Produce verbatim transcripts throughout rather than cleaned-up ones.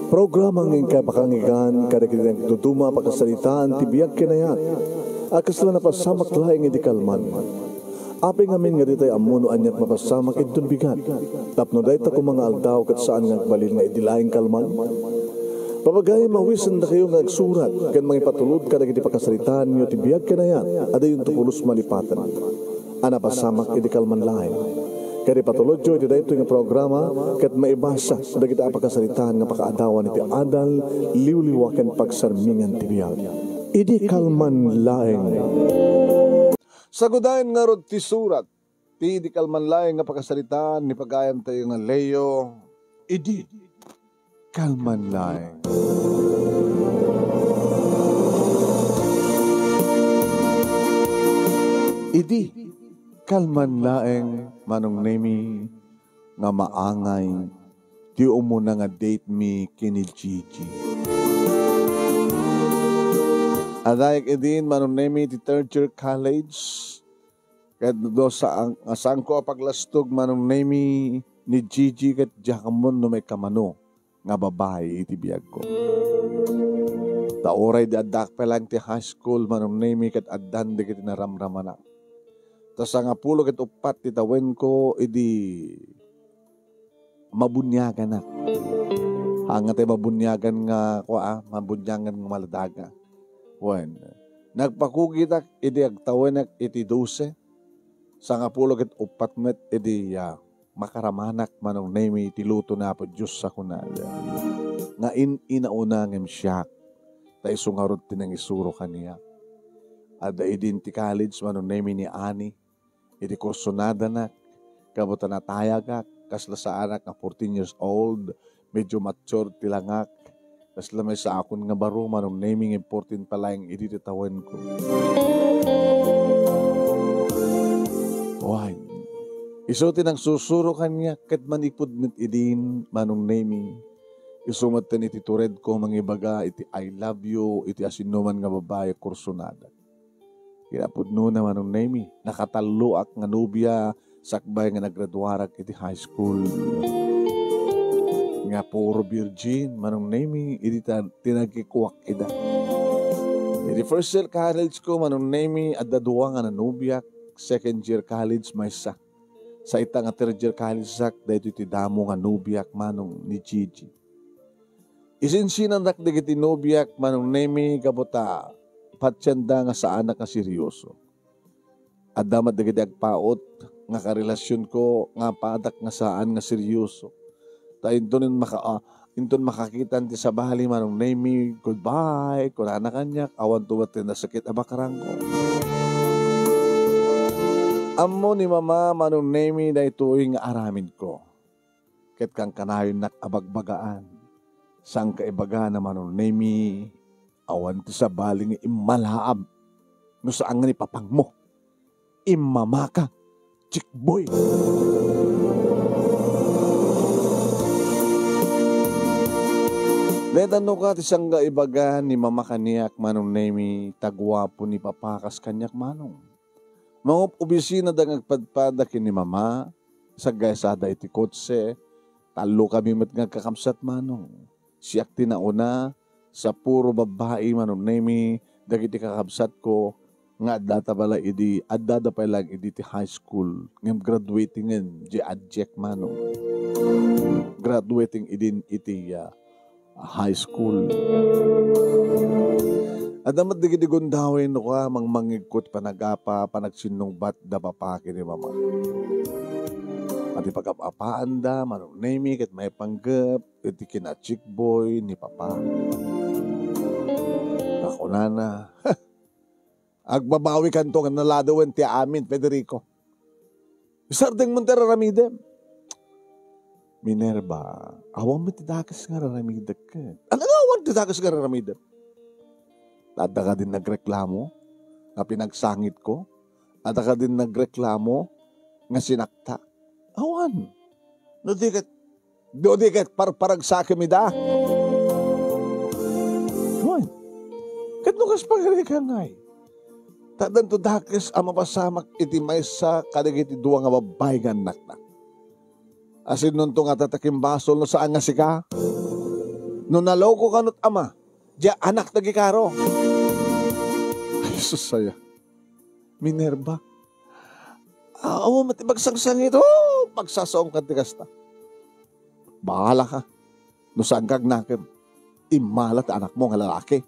Programa nga inkay pakanggan kadagiti nagduduma a pakasaritaan ti biag ken ayat a kasla napasamak laeng idi kalman. Apay ngamin nga ditay ammo no aniat mapasamak inton bigat, tapno dayta koma nga aldaw ket saan nga agbalin nga idi laeng kalman? Papagayam, awisendakayo nga agsurat ken mangipatulod kadagiti pakasaritaanyo ti biag ken ayat a dayonto pulos malipaten a napasamak idi kalman laeng. Ket ipatulodyo iti daytoy nga programa ket maibasa dagiti a pakasaritaan nga pakaadawan iti adal, liwliwa ken pagsarmingan ti biag. Idi kalman laeng. Sagudayen ngarud ti surat ti idi kalman laeng nga pakasaritaan ni pagayamtayo nga Leo. Idi kalman laeng. Idi kalman laeng, Manong Nemi, nga maangay ti umuna nga date mi ken ni Gigi. Adayek idin, Manong Nemi, ti third year college. Ket no saan, nga saanko a paglastog, Manong Nemi, ni Gigi ket diak ammo no maikkamano nga babai iti biagko. Ta uray di addaak pay laeng ti high school, Manong Nemi, ket addan dagiti naramramanak. Ta sangapulo ket uppat ti tawenko idi mabuniaganak. Haan nga tay mabuniagan nga, kua, mabuniagan nga maladaga. Wen, nagpakugitak idi agtawenak iti dose, sangapulo ket uppat met idi, ah, makaramanak, Manong Nemi, ti luto ni Apo Dios a kunada nga in-inauna ngem siak, ta isu ngarud ti nangisuro kaniak. Adda idin ti college, Manong Nemi, ni Ani, iti kursonadanak, kabutta natayagak, kasla saanak nga fourteen years old, medyo mature ti langak, kasla maysaakon nga baro, Manong Nemi, ngem fourteen pa laeng idi ti tawenko. Wen, isu ti nangsusuro kaniak ket manipud met idin, Manong Nemi, isu met ti ituredko mangibaga iti "I love you" iti asinoman nga babai a kursonada. Kinapudnona, Manong Nemi, nakatalloak nga nobia sakbay nga naggraduarak iti high school. Nga puro virgin, Manong Nemi, idi ta-, tinagikuak ida. Iti first year college ko, Manong Nemi, adda dua nga nanobiak. Second year college, maysa. Sa ita nga third year college sak, daytoy ti damo nga nobiak, Manong, ni Gigi. Isinsinandak dagiti nobiak, Manong Nemi, gapu ta patienda nga saanak nga seryoso. Adda met dagiti agpaut nga karelasionko nga apadak nga saan nga seryoso. Ta inton maka-, ah, inton makakitan ti sabali, Manong Nemi, "Goodbye," kunana kaniak, awan to met ti nasakit a bakrangko. Ammo ni Mama, Manong Nemi, daytoy nga aramidko. Ket kankanayonnak a bagbagaan. Saan ka ibaga na, Manong Nemi, awan ti sabali nga immalaam no saan nga ni papangmo. Immamaka, Chickboy. Letan no ka ti saan nga ibaga ni Mama kaniak, Manong Nemi, ta guapo ni Papa kas kaniak, Manong. Mangup-obisinada nga agpadpada ken ni Mama, saggaysada iti kotse, tallo kami met nga agkakabsat, Manong. Siak ti nauna, sa puro babbai, Manong Nemi, dagiti kakabsatko, nga addata pay la idi, addada pay laeng idi ti high school, ngem graduating-en, di adjek, Manong. Graduating idin iti, ah, high school. Adda met dagiti gundaway no ka, mangmangngegko ti panagapa, panagsinnungbat da Papa ken ni Mama. Iti pagap-apaanda, Manong Nemi, ket maipanggep iti kina-chickboy ni Papa. Nga kunana, "Agbabawikanto nga naladewen ti amin, Federico. Isardengmo ti ar-aramidem." "Minerva, awan met ti dakes nga ar-aramidek ket." "Ano nga awan ti dakes nga ar-aramidem? Adda kadin nagreklamo nga pinagsangitko? Adda kadin nagreklamo nga sinaktak? Awan. No di ket, no di ket parparagsakem ida." Wen, ket no kas pagarikan ngay, ta addanto dakes a mapasamak iti maysa kadagiti dua nga babbai nga annakna. Asinonto nga tatakimbasol no saan nga sika? No naloko kanut ama, dia anak dagiti karo. Ay, sus aya. Minerva. Aw, met ti pagsangsangit. Oh, pagsasaom ka ti kasta. Bahala ka. No saan ka agnakem, immala ti anakmo nga lalaki.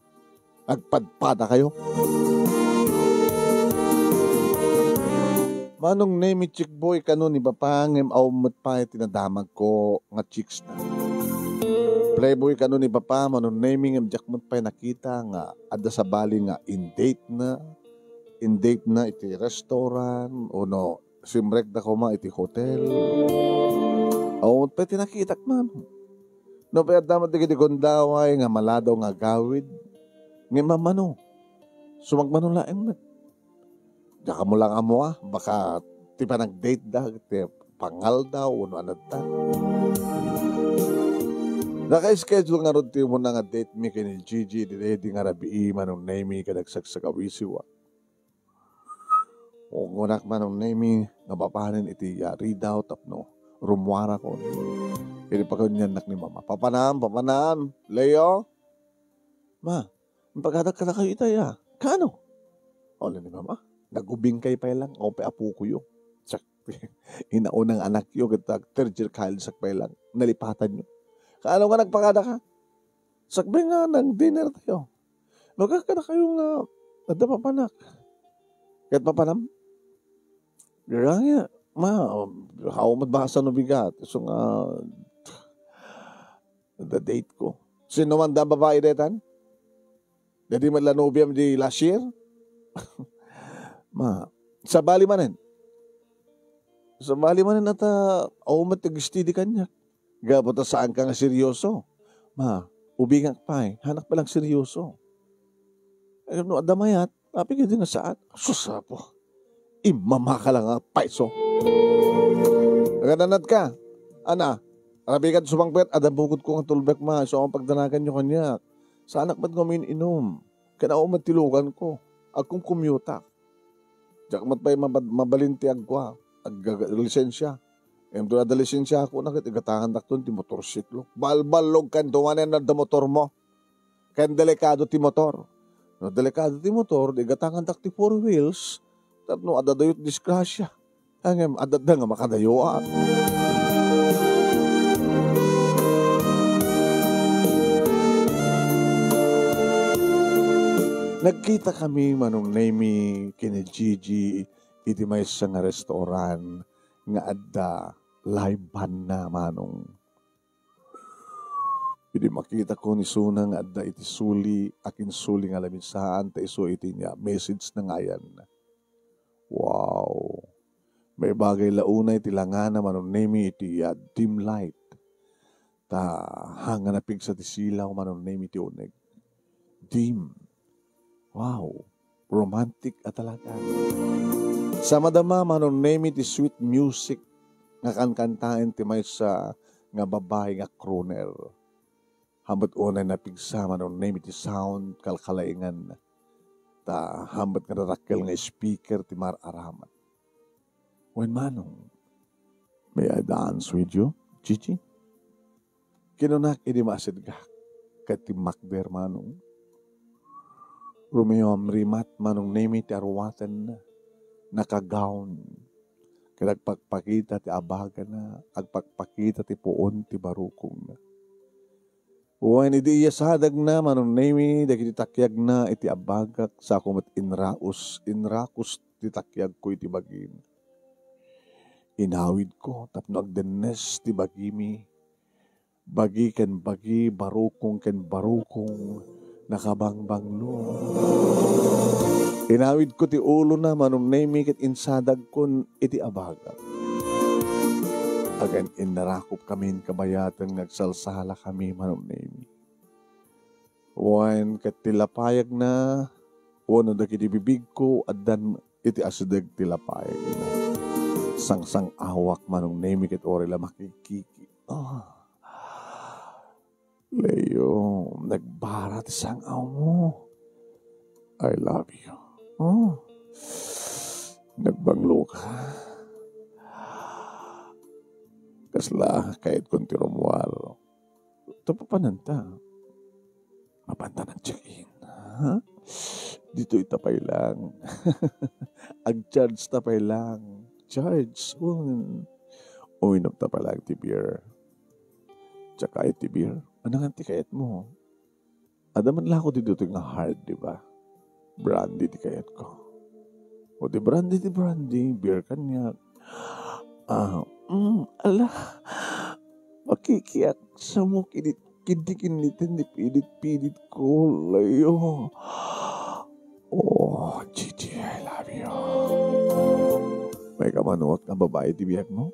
Agpadpadakayo. Manong Nemi, chickboy kano ni Papa, ngem awan met pay ti nadamagko nga chicks na. Playboy kano ni Papa, Manong Nemi, ngem diak met pay nakita nga adda sabali nga in-date na, in-date na iti restaurant, o no, simrekda koma iti hotel. Awan met pay ti nakitak, Manong. No pay adda met dagiti gundaway nga maladaw nga agawid, ngem mamano, sumagmamano laeng met. Diak kamo lang ammo, ah, baka ti panag-date da, ti pangaldaw, wenno anatta. Naka-schedule ngarud ti umuna nga date mi ken ni Gigi, idi, idi nga rabii, Manong Nemi, ken agsaksagawisiwa. Ungunak, Manong Nemi, nga mapanen iti, ah, ridaw tapno rummuarakon. Idi pakunianak ni Mama, "Papanam, papanam, Leo? Ma, impagadak kadakayo itay, ah. Kaano?" Uli ni Mama, "Nag-ubingkay pay lang, awan pay apokoyo. Siak, inaunang anakyo, ket ag-third year college-ak pay lang. Nalipatanyo. Kaano nga nagpagadaka? Sakbay nga nag-dinner tayo. Imbagak kadakayo nga adda papanak." "Ket papanam?" "Dira nga, ma, awan met basa no bigat. Isu nga, adda date ko." "Sino man da babai daytan? Daydi met la nobiam di last year?" "Ma, sabali manen. Sabali manen a ta awan met ti agistidi kaniak. Gapu ta saanka nga seryoso. Ma, ubingak pay, haanak pay lang seryoso. Eh, no adda mayat, apay kadi nga saan?" Sus, Apo. Immamaka lang nga payso. "Nagananat ka? Ana, rabii kad sumangpet, adda bukod ko nga tulbek, ma. Isu a pagdanaganyo kaniak. Saanak met nga umin-inum. Ken awan met ti lugan ko. Agkumkumyutak. Diak met pay mabad-, mabalin ti agkua, ag-, ag-, lisensia. Ngem no adda lisensiako na ket igatangandakton ti motorsiklo. Balballog kanto manen no adda motormo. Ken delikado ti motor. No delikado ti motor, di igatangandak ti four wheels, tapno adda dayo ti disgrasya. Ngem adda nga makadayoan." Nagkita kami, Manong Nemi, ken ni Gigi iti maysa nga restaurant nga adda live band na, Manong. Idi makitak ko ni Suna nga adda iti suli, akinsuli nga laminsaan, ta isu iti nia message na nga ayan. Wow! Maibagay la unay ti langana, Manong Nemi, iti, ah, dim light. Ta haan nga napigsa ti silaw, Manong Nemi, ti uneg. Dim. Wow! Romantic a talaga. Sa madama, Manong Nemi, ti sweet music nga kankantaen ti maysa nga babai nga crooner. Haan met unay napigsa, Manong Nemi, ti sound, kalkalaingan. Ta haan met nga dadakkel nga speaker ti mar-aramat. Wen, Manong, "May I dance with you, Gigi?" Kinunak idi masidegak ket timmakder, Manong. Rumiamrimat, Manong Nemi, ti aruatenna. Naka-gown. Ket agpakpakita ti abagana, agpakpakita ti puon ti barukongna. Wen, idi iyasadagna, Manong Nemi, dagiti takiagna iti abagak, sako met inraus, inrakus ti takiagko iti bagina. Inawidko tapno agdennes ti bagimi. Bagi ken bagi, barukong ken barukong, nakabangbanglo. Inawidko ti ulona, Manong Nemi, ket insadagkon iti abagak. Agan innarakopkamin kabayaten nga agsalsalakami, Manong Nemi. Wen ket ti lapayagna, wenno dagiti bibigko, addan iti asideg ti lapayagna. Sangsang-awak, Manong Nemi, ket uray la makikiki. Ah. Leo, nagbara ti sang-awmo. I love you. Oh. Nagbanglo ka. Kasla, kayatkon ti rummuar. Tapapananta. Apanta nag-check-in. Ha? Ditoy ta pay lang. Ag-charge ta pay lang. Charge. Un. Uminom ta pay lang ti beer. Tsaka iti beer. Ano nga ti kayat mo? Adda man lako ditoy nga hard, di ba? Brandy ti kayat ko. O di brandy, di brandy. Beer kaniak. Ah, mm, ala. Makikiak sa mo kinit-, kinit-, kinit-, ni pilit-pilit ko, Leo. Oh, Gigi, I love you. May kamanuak nga babae ti biag mo?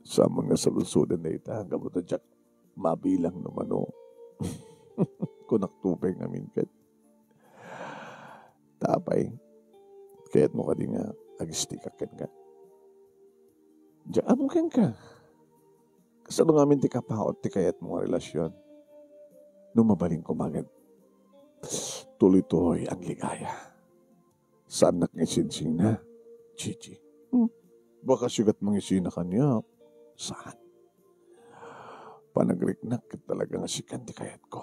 Sa mga saludsodanda ita, gapu ta diak mabilang no mano. Kunak tupay ngamin ket. Tapay, kayat mo kadi nga agistikak kenka? Diak ammo kenka. Kasano ngamin ti kapaut ti kayat mo nga relasyon? No mabalin ko maget, tuloy-tuloy ang ligaya. Saannak nga isinsina, Gigi. Hmm. Baka sikat mangisina kaniak. Saan? Panagriknak ket talaga nga sikan ti kayat ko.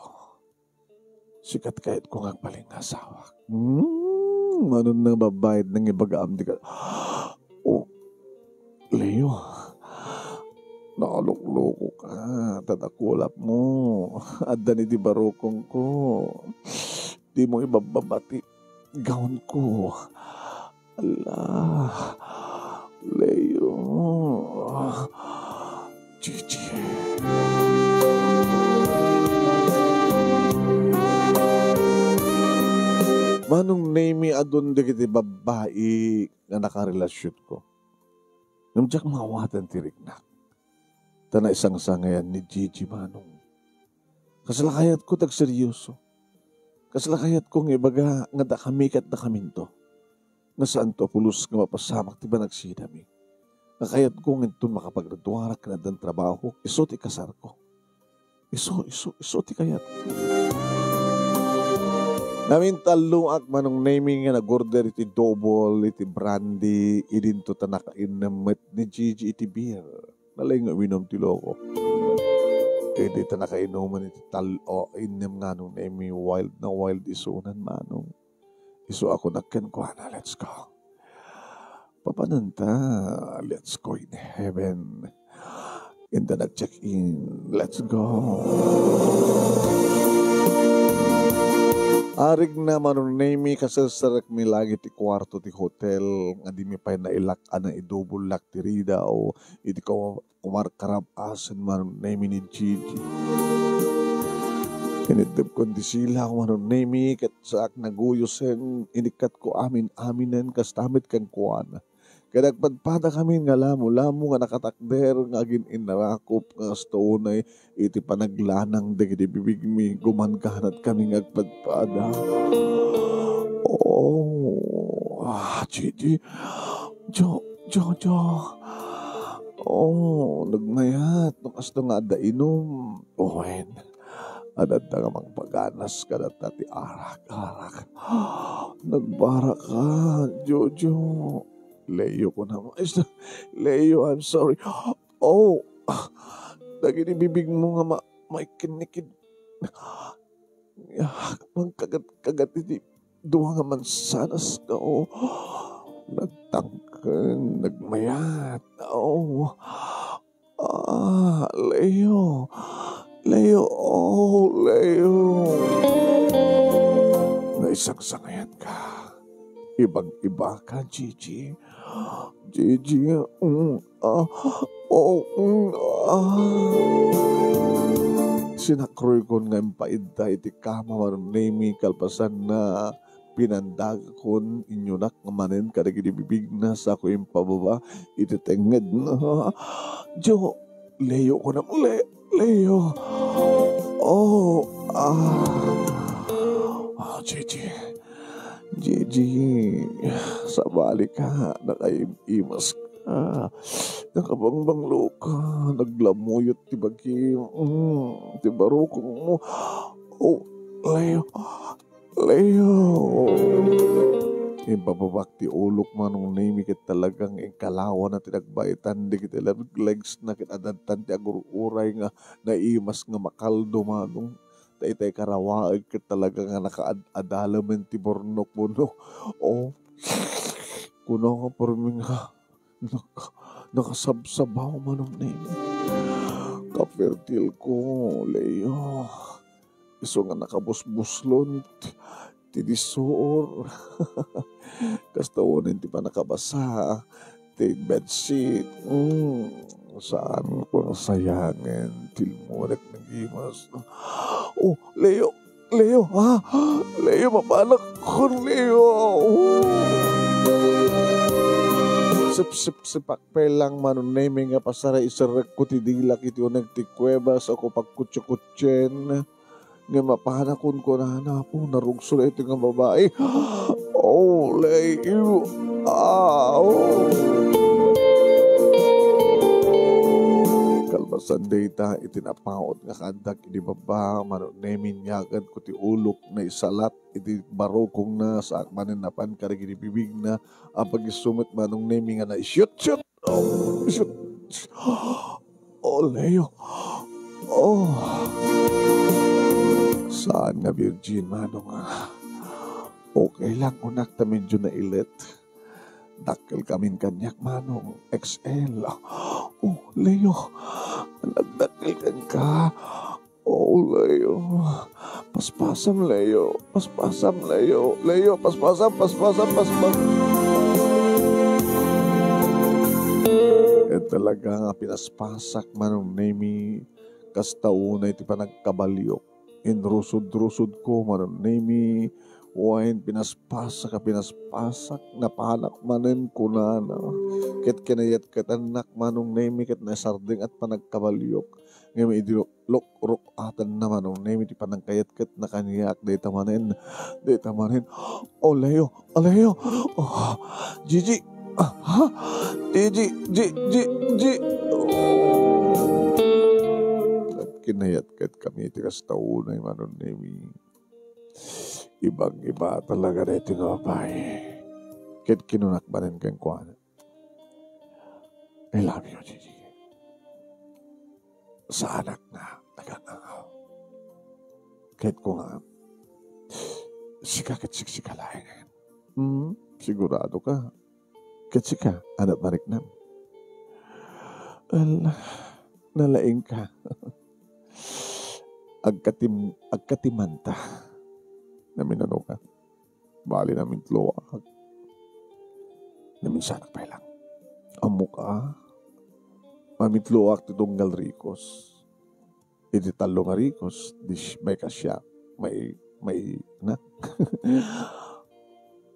Sikat kayat ko nga agbalin nga asawak. Hmm, mano nga babae nga ibagaam ti ka-, oh, Leo, nakalukloko ka. Tatakulap mo. Adda ni di barukong ko. Di mo ibabbaba ti gown ko. Ala, Leo. Gigi. Manong Nemi, adun dagiti babbai nga nakarelasionko. Ngem diak maawaten ti riknak. Ta naisangsangayan ni Gigi, Manong. Kasla kayatko ti agseryoso. Kasla kayatko nga ibaga nga dakami ket dakaminto. Nga saanto a pulos nga mapasamak ti panagsidami. Nga kayatko nga inton makapagraduarak ken addan trabahok, isu ti ikasarko. Isu, isu, isu ti kayatko. Namintalloak, Manong Nemi, nga nag-order iti double, iti brandy, idinto ta nakainnem met ni Gigi iti beer. Nalaing nga uminom ti loko. Idi ta nakainuman iti tal-, o, innem nga Manong Nemi, wild na wild isunan, Manong. Isu a kunak kenkuana, "Let's go." Papananta, "Let's go in heaven." Inta nag-check-in. "Let's go." Arigna, Manong Nemi, kaserserekmi lang iti kuarto ti hotel nga dimi pay nailak a naidubolak ti ridaw iti ko-, kumarkarab-asen, Manong Nemi, ni Gigi. Iniddepkon ti silaw, Manong Nemi, ket saak naguyosen, inikkatko amin-aminen kasta met kenkuana. Ket agpadpadakami nga lamo-lamo nga nakatakder nga agin-innarakop nga kasta unay iti panaglanang dagiti bibigmi, gumangganadkami nga agpadpada. Oh, ah, Gigi. Jo, Jojo. Oh, nagmayat no kasta nga adda inum. Wen, adda nga mangpaganas kadata ti arak, arak. Nagbaraka, Jojo. Leo, kunam. Leo, I'm sorry. Oh, dagiti bibigmo nga ma-, maikinnikid. Mangkagat-kagat iti dua nga mansanas nga, oh, nagtangken, nagmayat. Oh. Ah, Leo. Leo, oh, Leo. Naisangsangayan ka. Ibang-iba ka, Gigi. Gigi, mm, ah, oh, mm, ah. Sinakroykon nga impaidda iti kama, Manong Nemi, kalpasanna, pinandagakon, inyunak nga manen kadagiti bibigna, sako impababa iti tengngedna. Jo, Leo, kunam, Le-, Leo. Oh, ah. Ah, Gigi. Gigi, sabali ka, nakaim-imas ka, nakabangbanglo ka, naglamuyot ti bagim, mm, ti barukongmo. Oh, Leo, Leo. Impababak ti ulok, Manong Nemi, ket talagang inkalawana ti nagbaitan dagiti leg-, legs na ket adadtan ti agur-uray nga naimas nga makaldo, Manong. ta itay karawaek ket talaga nga nakaad-adalemen ti burnok wenno. O, kuna nga permi nga naka-, nakasabsabaw, Manong Nemi. Kapertil ko, Leo. Isu nga nakabusbuslon ti, ti disor. Kasta unen ti panakabasa ti bedsheet. Mm, saan ko nasayangen ti limonek ni Gimas. O, Leo, Leo, ha? Leo, mapanak ko, Leo. O. Sipsipsipak pay lang, Manong Nemi, nga pasaraiserrekko ti dilak iti uneg ti kuweba, sako pagkutsikutsien. Ngem mapanakon kunana, apo, narugso daytoy nga babai. O, Leo. Ah, o. Kalpasan dayta, iti napaut nga kaaddak idi baba, Manong Nemi, niaganko ti ulok, naisalat iti barukongna, saak manen napan kadagiti bibigna, a pagisumit, Manong Nemi, nga naisiut-siut. O, isiut. O, Leo. O. Saan nga virgin, Manong, a? Okay lang kunak ta medyo nailet. Dakkel kamin kaniak, Manong, X L. O, Leo, nagdakkel kenka. O, Leo. Paspasam, Leo. Paspasam, Leo. Leo, paspasam, paspasam, paspasam. Ket talaga nga pinaspasak, Manong Nemi, kasta unay ti panagkabaliok. Inrusod-rusodko, Manong Nemi, wen pinaspasak a pinaspasak, napanak manen kunana. Ket kinayatketannak, Manong Nemi, ket nasardeng at panagkabaliok. Ngem idi luk-, luk-, ruk-atanna, Manong Nemi, ti panangkayatketna kaniak, dayta manen, dayta manen. O, Leo, o, Leo. O, Gigi. Ah, ha? Gigi, Gi-, Gi-, Gi-, o. Ket kinayatketkami ti kasta unay, Manong Nemi. Ibang-iba talaga daytoy nga babai. Ket kinunak manen kenkuana, "I love you, Gigi." Saanak nga nagangangaw. Ket ko nga, "Sika ket siksika laengen." Hmm, sigurado ka? Ket sika, ania ti mariknam? Ala, nalaingka. Agkatim-, agkatimanta. Naminanoka. Bali, namitloak. Naminsanak pay lang. Ammok a, mamitloak ti tunggal rikos. Iti tallo nga rikos, di si-, maikasiak, mai-, mai-, na?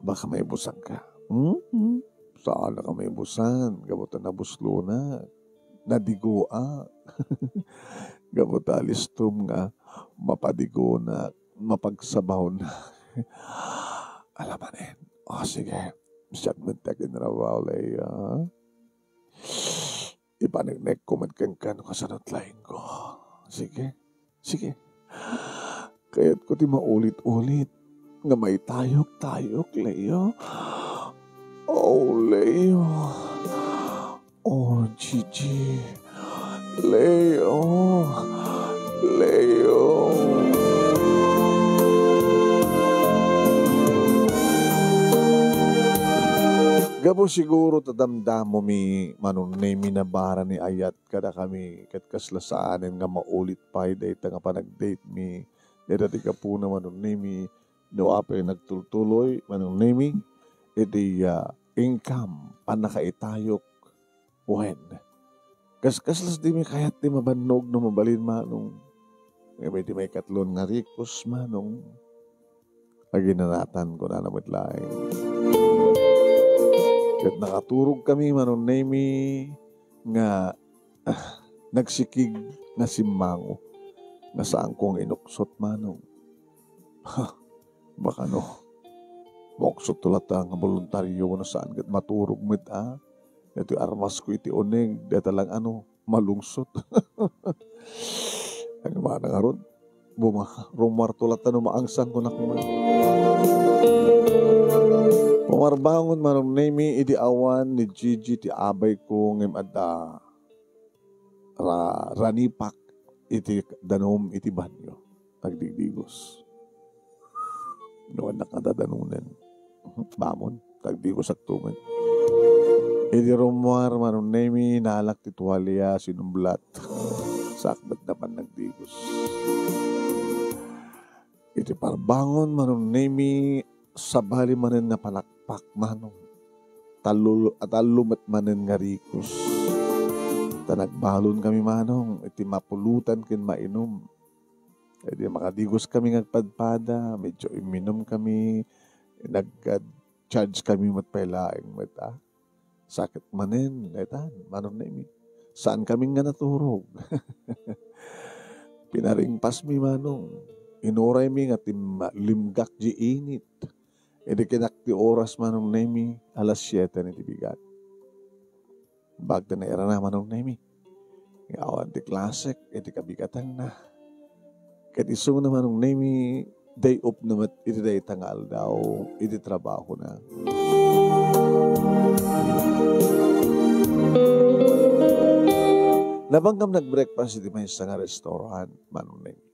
Baka maibusanka. Hmm? Saanka maibusan, gapu ta nabuslonak. Nadigoak. Gapu ta alistom nga mapadigonak, mapagsabawnak. Ala manen. O, sige. Siak met ti akinrabaw, Leo. Ipaneknekko met kenka no kasano ti laingko. Sige. Sige. Kayatko ti maulit-ulit nga maitayok-tayok, Leo. O, Leo. O, Gigi. Leo. Leo. Gapu siguro ta damdamomi, Manong Nemi, nabara ni ayat kadakami, ket kasla saanen nga maulit pay dayta nga panagdatemi. Dayta ti gapuna, Manong Nemi, no apay nagtultuloy, Manong Nemi, iti, ah, income, pannakaitayok, wen. Kas-, kaslas dimi kayat ti mabannog no mabalin, Manong. Ngem iti maikatlon nga rikos, Manong, aginanatan, kunana met laeng. Ket nakaturogkami, Manong Nemi, nga, ah, nagsikig nga simmango nga saanko nga inuksot, Manong. Ha, baka no, mauksoto latta nga boluntario no saan ket maturog met, a? Daytoy armasko iti uneg, dayta lang ano, malungsot. Ang mana ngarud, buma-, rummuarto latta no maangsang, kunak man. Pumarbangon, Manong Nemi, idi awan ni Gigi ti abayko ngem adda ra-, ranipak iti danum iti banio. nagdigdigos. No, anak nga dadanunen. Bamon, nagdigosak tumet. Idi rummuar, Manong Nemi, naalak ti tualia, sinumblat. Sakbet na pannagdigos. Iti parbangon, Manong Nemi, sabali manen nga palakpak, Manong. Tallo, tallo met manen nga rikos. Ta nagbalon kami, Manong, iti mapulotan ken mainum. Idi makadigos kami nga agpadpada, medyo imminum kami, nag-, charge kami met pay laeng met, ah. Sakit manen, letan, Manong Nemi. Saan kami nga naturog. Pinaringpasmi, Manong. Inuraymi nga tim-, limgak di init. Idi kinak ti oras, Manong Nemi, alas siete iti bigat. Bagda na irana, Manong Nemi. Nga awan ti klasek iti kabigatanna. Ket isuna, Manong Nemi, day off na met iti dayta nga aldaw iti trabahona. Napangkam nagbreakfast iti maysa nga restaurant, Manong Nemi.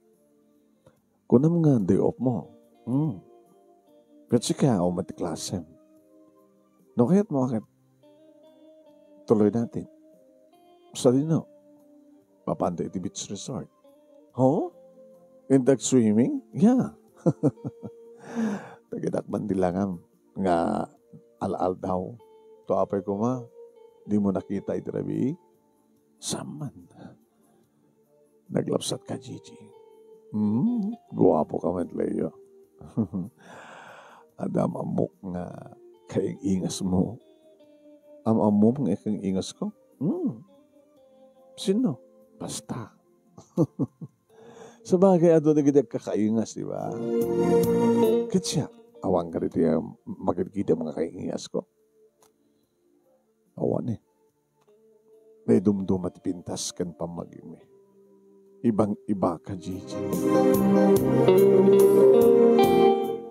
Kunam nga day off mo. Hmm. Ket sika, awan met ti klasem. No kayat mo, ket tuloy natin. Sadino? Mapanda iti beach resort. Ho? Indak swimming? Yeah. Tagidak man di langam nga al-aldaw. To apay kuma, di mo nakita iti rabii? Saan man. Naglabsat ka, Gigi. Hmm, guwapo ka met, Leo. Adda am-ammok nga kaing-ingas mo. Am-ammom nga kaing-ingas ko? Hmm. Sino? Basta. Sabagay, adu dagiti agkakaingas, di ba? Ket siak, awan ka ditoy, ah, magidgidam nga kaing-ingas ko. Awan, eh. Naidumduma ti pintas ken pammagimi. Ibang-iba ka, Gigi.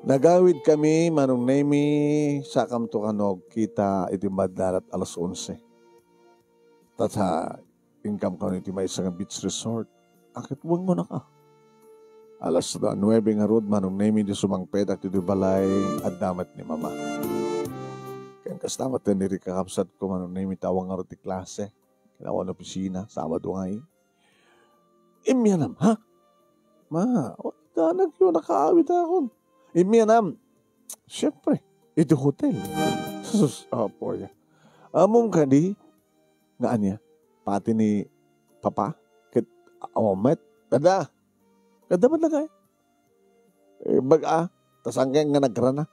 Nagawid kami, Manong Nemi, sakamto kano agkita iti maddarat alas onse. Ta sa, inkam kano iti maysa nga beach resort. Aket wengonaka. Alas nuebe ngarud, Manong Nemi, di sumangpetak ditoy balay, adda met ni Mama. Ken kasta met ti nirikakabsatko, Manong Nemi, ta awan ngarud ti klase. Ken awan opisina, Sabado ngay. Immianam, ha? Ma, o, danagyo, nakaawid akon. Immianam. Siyempre, iti hotel. Sus, apo ya. Amom kadi, nga ania? Pati ni Papa? Ket awan met? Kada? Kada man lagay? Eh, bag-a, ta saan kaya nga nagrana?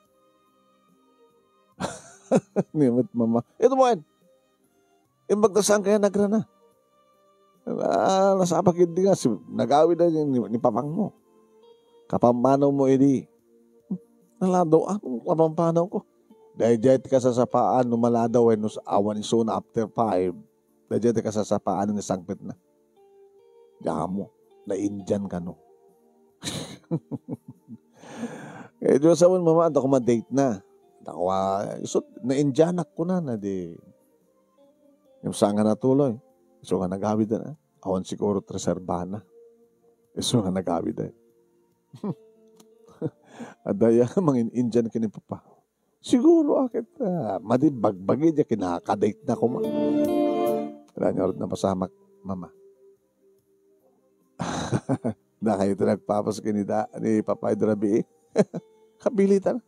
Ni met Mama. Ito mo, en. Imbag ta saan kaya nagrana? Ah, nasapa ketdi nga, si-, nagawid na ni, ni, ni papang mo. Kapampanaw mo idi. Naladaw, ah, kapampanaw ko. Daydiay ti kasasapaan, no maladaw, wenno awan isuna after five. Daydiay ti kasasapaan nga sangpetna. Diak ammo, na-Indian kano. Eh, di ba, sawen, Mama, adda koma date na. Adda koma, isu, na-Indianak kunana, di. Yung saan nga natuloy. Isu nga nagawid na. Awan siguro ti reserba na. Isu nga nagawid na. Adda ya, mangin-Indian ken ni Papa. Siguro, aket, ah, madi bagbagi diay kinakadate na koma. Wala nga rod napasamak, Mama. Dakayo ti nagpapas ken ni da-, ni Papa idi rabii. Kapilitan.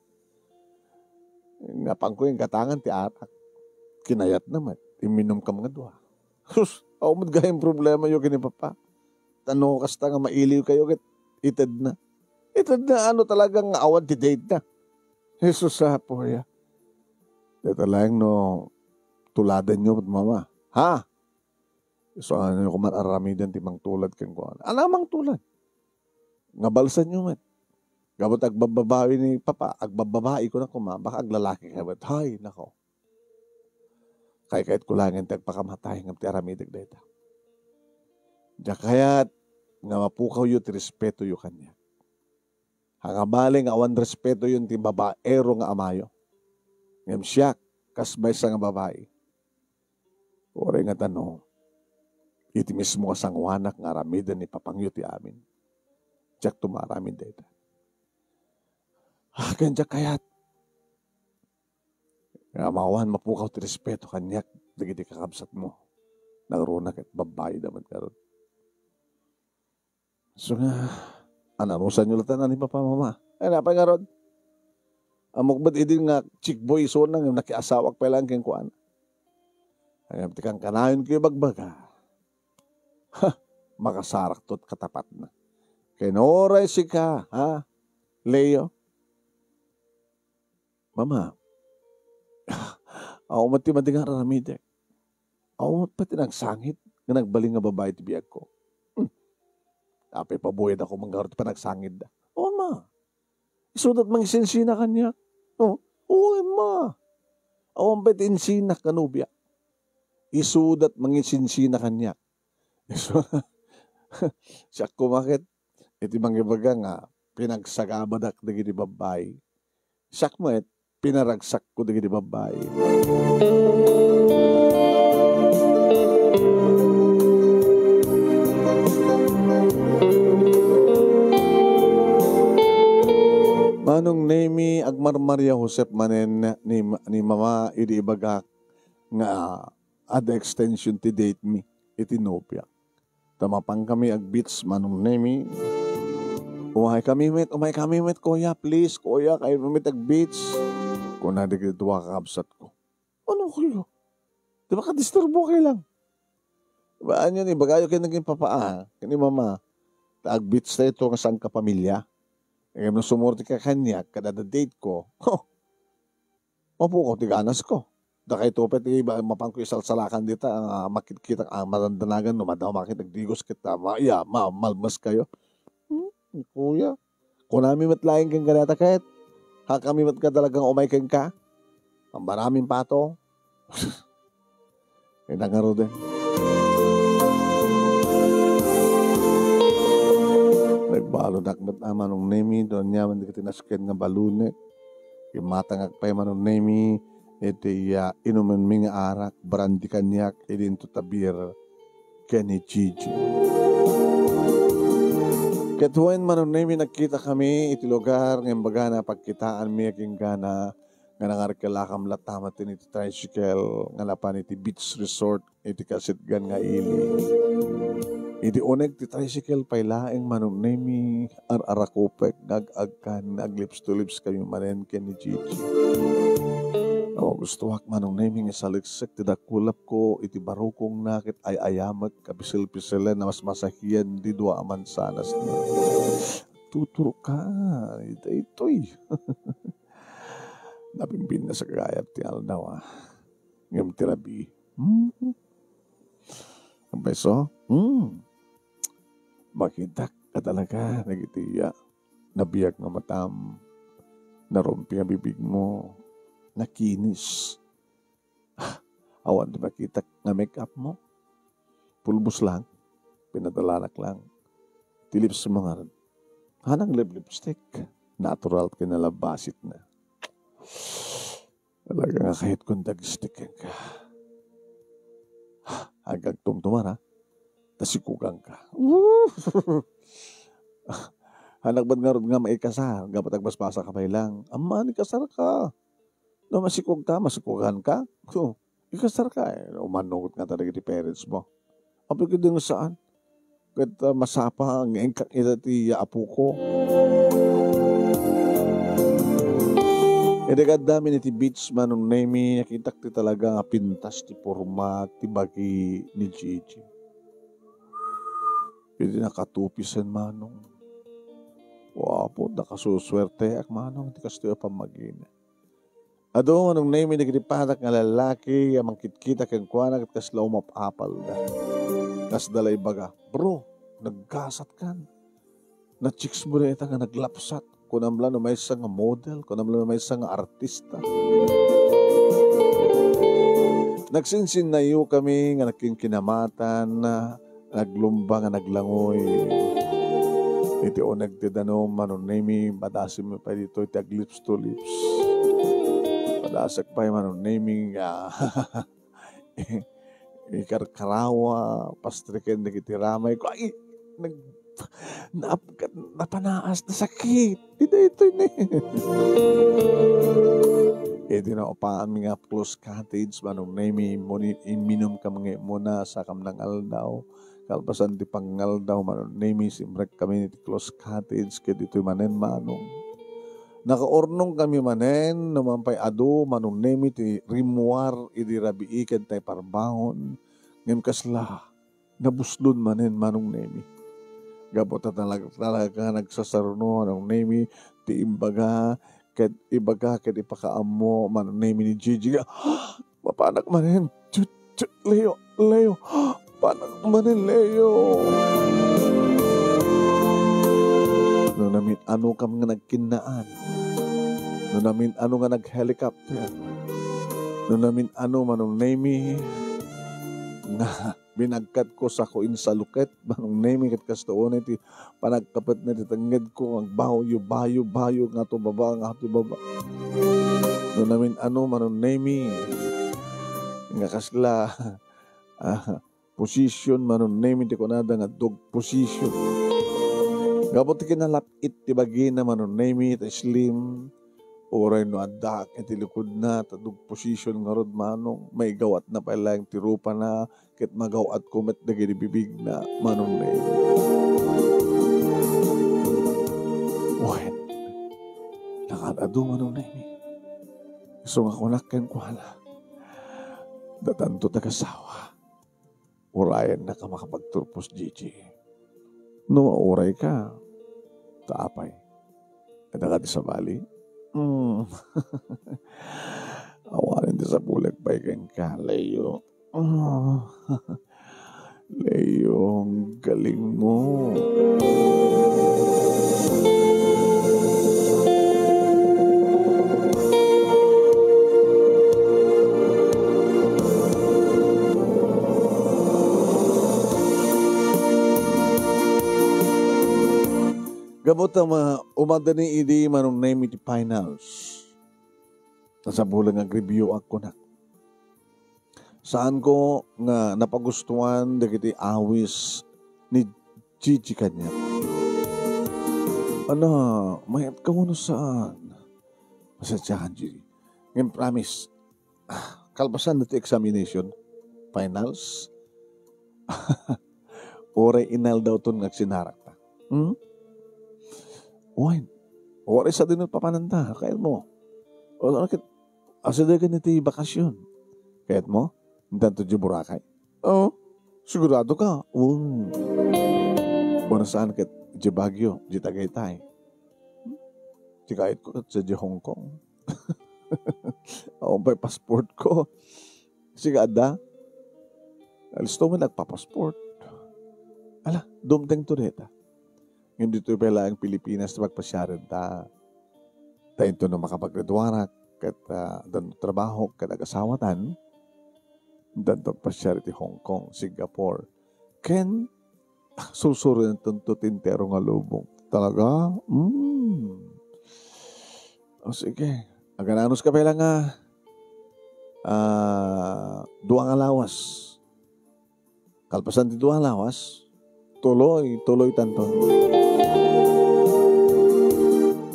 Napanko yung gatangan ti arak. Kinayat na met. Imminum kam nga dua. Sus, awan met gayam problema yo ken ni Papa. Ta no kasta nga mailiw kayo ket ited na. Ited na, ano, talaga nga awan ti date na. Jesus, apo ya. Deta laeng no tuladen yo met Mama. Ha? Isu a, ano, kuman aramiden ti mangtulad kenkuana. Ano a mangtulad? Nga balsen yo met. Gapu ta agbabbabawi ni Papa, agbabbabai ko na koma, baka aglalaki ka met. Hay, nako. Kaykayatko laengen ti agpakamatay ngem ti aramidek dayta. Diak kayat nga mapukawyo ti respetoyo kaniak. Angabali nga awan respetoyon ti babaero nga amayo. Ngem siak, kas maysa nga babai, uray nga tano, iti mismo a sanguanak nga aramiden ni papangyo ti amin. Diak to maaramid dayta. Ah, ken diak kayat nga mawan mapukaw ti respeto kaniak dagiti kakabsatmo. Nangruna ket babbai da met ngarud. So nga, ananusanyo latta ni papa, mama. Ay, napay ngarud. Ammok met idi nga chick boy isuna nga nakiasawak pay laeng kenkuana. Ay, ti kankanayon ko ibagbaga. Ha, makasarakto ti katapatna. Ken uray sika, ha, Leo? Mama, awan met ti madi nga ar-aramidek. Awan met pay ti nagsangit nga nagbalin nga babai ti biagko. Hmm. Apay pabuyadakon ngarud ti panagsangitda? Awan, ma. Isudat mangisinsinak kaniak. Oh, oo, ma. Awan pay ti insinak nga nobia. Isudat mangisinsinak kaniak. Isu-, siak koma ket iti mangibaga nga pinagsagabadak dagiti babbai. Siak met, pinaragsakko dagiti babbai. Manong Nemi, agmarmaria Josep manen ni, ni mama idi ibagak nga adda extension ti date mi iti nobia. Ta mapankami ag-beach, Manong Nemi. Umaykami met, umaykami met, kuya, please, kuya, kayatmi met ag-beach. Kuna dagiti dua kakabsatko. Ano kayo? Di ba kadisturbo kayo lang? Di ba, anya ni, bagayo kayo naging papaa, kini mama. Ta ag-beach tayo to nga saan ka pamilya. Kaya no sumurti ka kanya, kada date ko. Huh. Mapukaw ti ganas ko. Dakay to pay ti ba-, mapanko isalsalakan dita, ah, makitkitak, ah, madandanagan, no, madama makit, nagdigos kita, ma-, iya, ma-, malmas kayo. Hmm, kuya. Kunami met laeng ken kanata ket, ha, kami met ka talagang umay kenka. Pambaramin pato. Ina nga rode. Nagbalunak met a Manong Nemi, donya man dagiti nasken nga balunek. Kimmatangak pay Manong Nemi, iti, ah, inumenmi nga arak, brandy kaniak, idinto ta beer, ken ni Gigi. Ket wen, Manong Nemi, nagkita kami iti lugar nga imbagana pagkitaanmi a kinggana nga nangarkelakam latta met iti tricycle nga napan iti beach resort iti kasidgan nga ili. Iti uneg ti tricycle pay laeng Manong Nemi, ar-arakupek nga ag-agkan, aglips to lips kami manen ken ni Gigi. Awan gustoak Manong Nemi nga isaleksek ti dakulapko iti barukongna ket ay-ayamek, kapiselpiselen a mas masahian ti dua a mansanasna. Tuturka, daytoy. Nabimbinnas a gayam ti aldaw, ah. Ngem ti rabii, hmm. Ang beso, hmm. Makitak ka talaga, dagiti, ah, nabiag nga matam, narumpi nga bibigmo, nakinis. Awan ti makitak nga make-up mo. Pulbos lang, pinadalanak lang. Ti lips mo ngarud. Hanang lip-, lipstick. Natural kinalabasitna. Talaga nga kahit kung dagstick ka. Agagtumtumar, ha? Tasikugan ka. Hanang man ngarud nga maikasar, gapu ta agbasbasa ka pay lang. Amman, ikasar ka. No, masikog ka, masikugan ka. So, ikasar ka, eh. Umanungot nga ta dagiti parents mo. Apay ket di nga saan. Ket, ah, masapa nga inkak ita ti apoko. Idi kaddami iti beach, Manong Nemi, nakitak ti talaga nga pintas ti porma ti bagi ni Gigi. Idi nakatupisen, Manong. Wa, apo, nakasusuerteak, Manong, ti kastoy a pammagina. Adu, Manong Nemi, dagiti padak nga lallaki a mangkitkita kenkuana ket kasla umap-apalda. Kasda la ibaga, "Bro, naggasat kan. Na-chicks mo dayta nga naglapsat. Kunam la no maysa nga model, kunam la no maysa nga artista." Nagsinsinnayo kami nga nagkinkinamatan, naglumba nga naglangoy. Iti uneg ti danum, Manong Nemi, madasim pay ditoy ti aglips to lips. Madasek pay, Manong Nemi, nga ikarkarawa, pastriken dagiti ramay ko. Ay, nag-, Naapkat, napanaas, nasakit. Di daytoy ni. Iti naupaanmi nga close cottage, Manong Nemi, muni-, imminum kami nga muna, sakam nang aldaw. Kalpasan ti pangaldaw, Manong Nemi, simrek kami iti close cottage, ket ditoy manen, Manong. Nakaurnong kami manen, no man pay adu, Manong Nemi, ti rimmuar idi rabii ken tay parbangon. Ngem kasla, nabuslon manen, Manong Nemi. Gapu ta talag-, talaga nagsasaruno, Manong Nemi, ti imbaga, ket ibaga, ket ipakaammo, Manong Nemi, ni Gigi nga, "Mapanak manen, Ju-, Ju-, Leo, Leo, panak manen, Leo." No namin-ano kam nga nagkinnaan, no namin-ano nga nag-helicopter, no namin-ano, Manong Nemi, nga binagkatko, sako insaluket, Manong Nemi, ket kastoy unay ti panagkapetna ti tengngedko, nga agbayo, bayo, bayo, nga to baba, nga to baba. No namin-ano, Manong Nemi, nga kasla, ah, position, Manong Nemi, ti kunada nga dog position. Gapu ti kinalap-it ti bagina, Manong Nemi, ta slim, uray no addaak iti likudna, ta dog position ngarud, Manong, maigawatna pay laeng ti rupana, ket magaw-atko met dagiti bibigna, Manong Nemi. Wen, nakaad-adu, Manong Nemi. Isu nga kunak kenkuana, datanto ti agasawa. Urayennaka makapagturpos, Gigi. No maurayka, ta apay? Adda kadi sabali? Mm. Awanen ti sapulek pay kenka, Leo. Ah. Leo, ang galing mo. Gapu ta ma-, umadani idi Manong Nemi ti finals. Nasapulan nga agreview ak kunak. Saanko nga napagustuan dagiti awis ni Gigi kaniak. Ana, mayat ka wenno saan? Pasensiakan, Gigi. Ngem promise, ah, kalpasan ti examination, finals, uray inaldawton nga agsinarakta. Hmm? Wen, uray sadino papananta, kayatmo. O, ano ket, asidegen iti bakasyon. Kayatmo? Intanto di Boracay. Oo, sigurado ka? Oo. Bueno, saan ket di Baguio, di Tagaytay? Di kayatko ket sa di Hong Kong. Awan pay passport ko. Sika adda? Alisto met agpa-passport. Ala, dumteng to deta. Ngem ditoy pay laeng Pilipinas ti pagpasiarenta. Ta inton no makapaggraduarak ket, ah, addan trabahok ket agasawatan, addan pagpasiar iti Hong Kong, Singapore, ken, ah, sursuroenton ti entero nga lubong. Talaga? Mm. O, sige. Agananos ka pay la nga, ah, dua nga lawas. Kalpasan ti dua nga lawas, tuloy, tuloy tanto.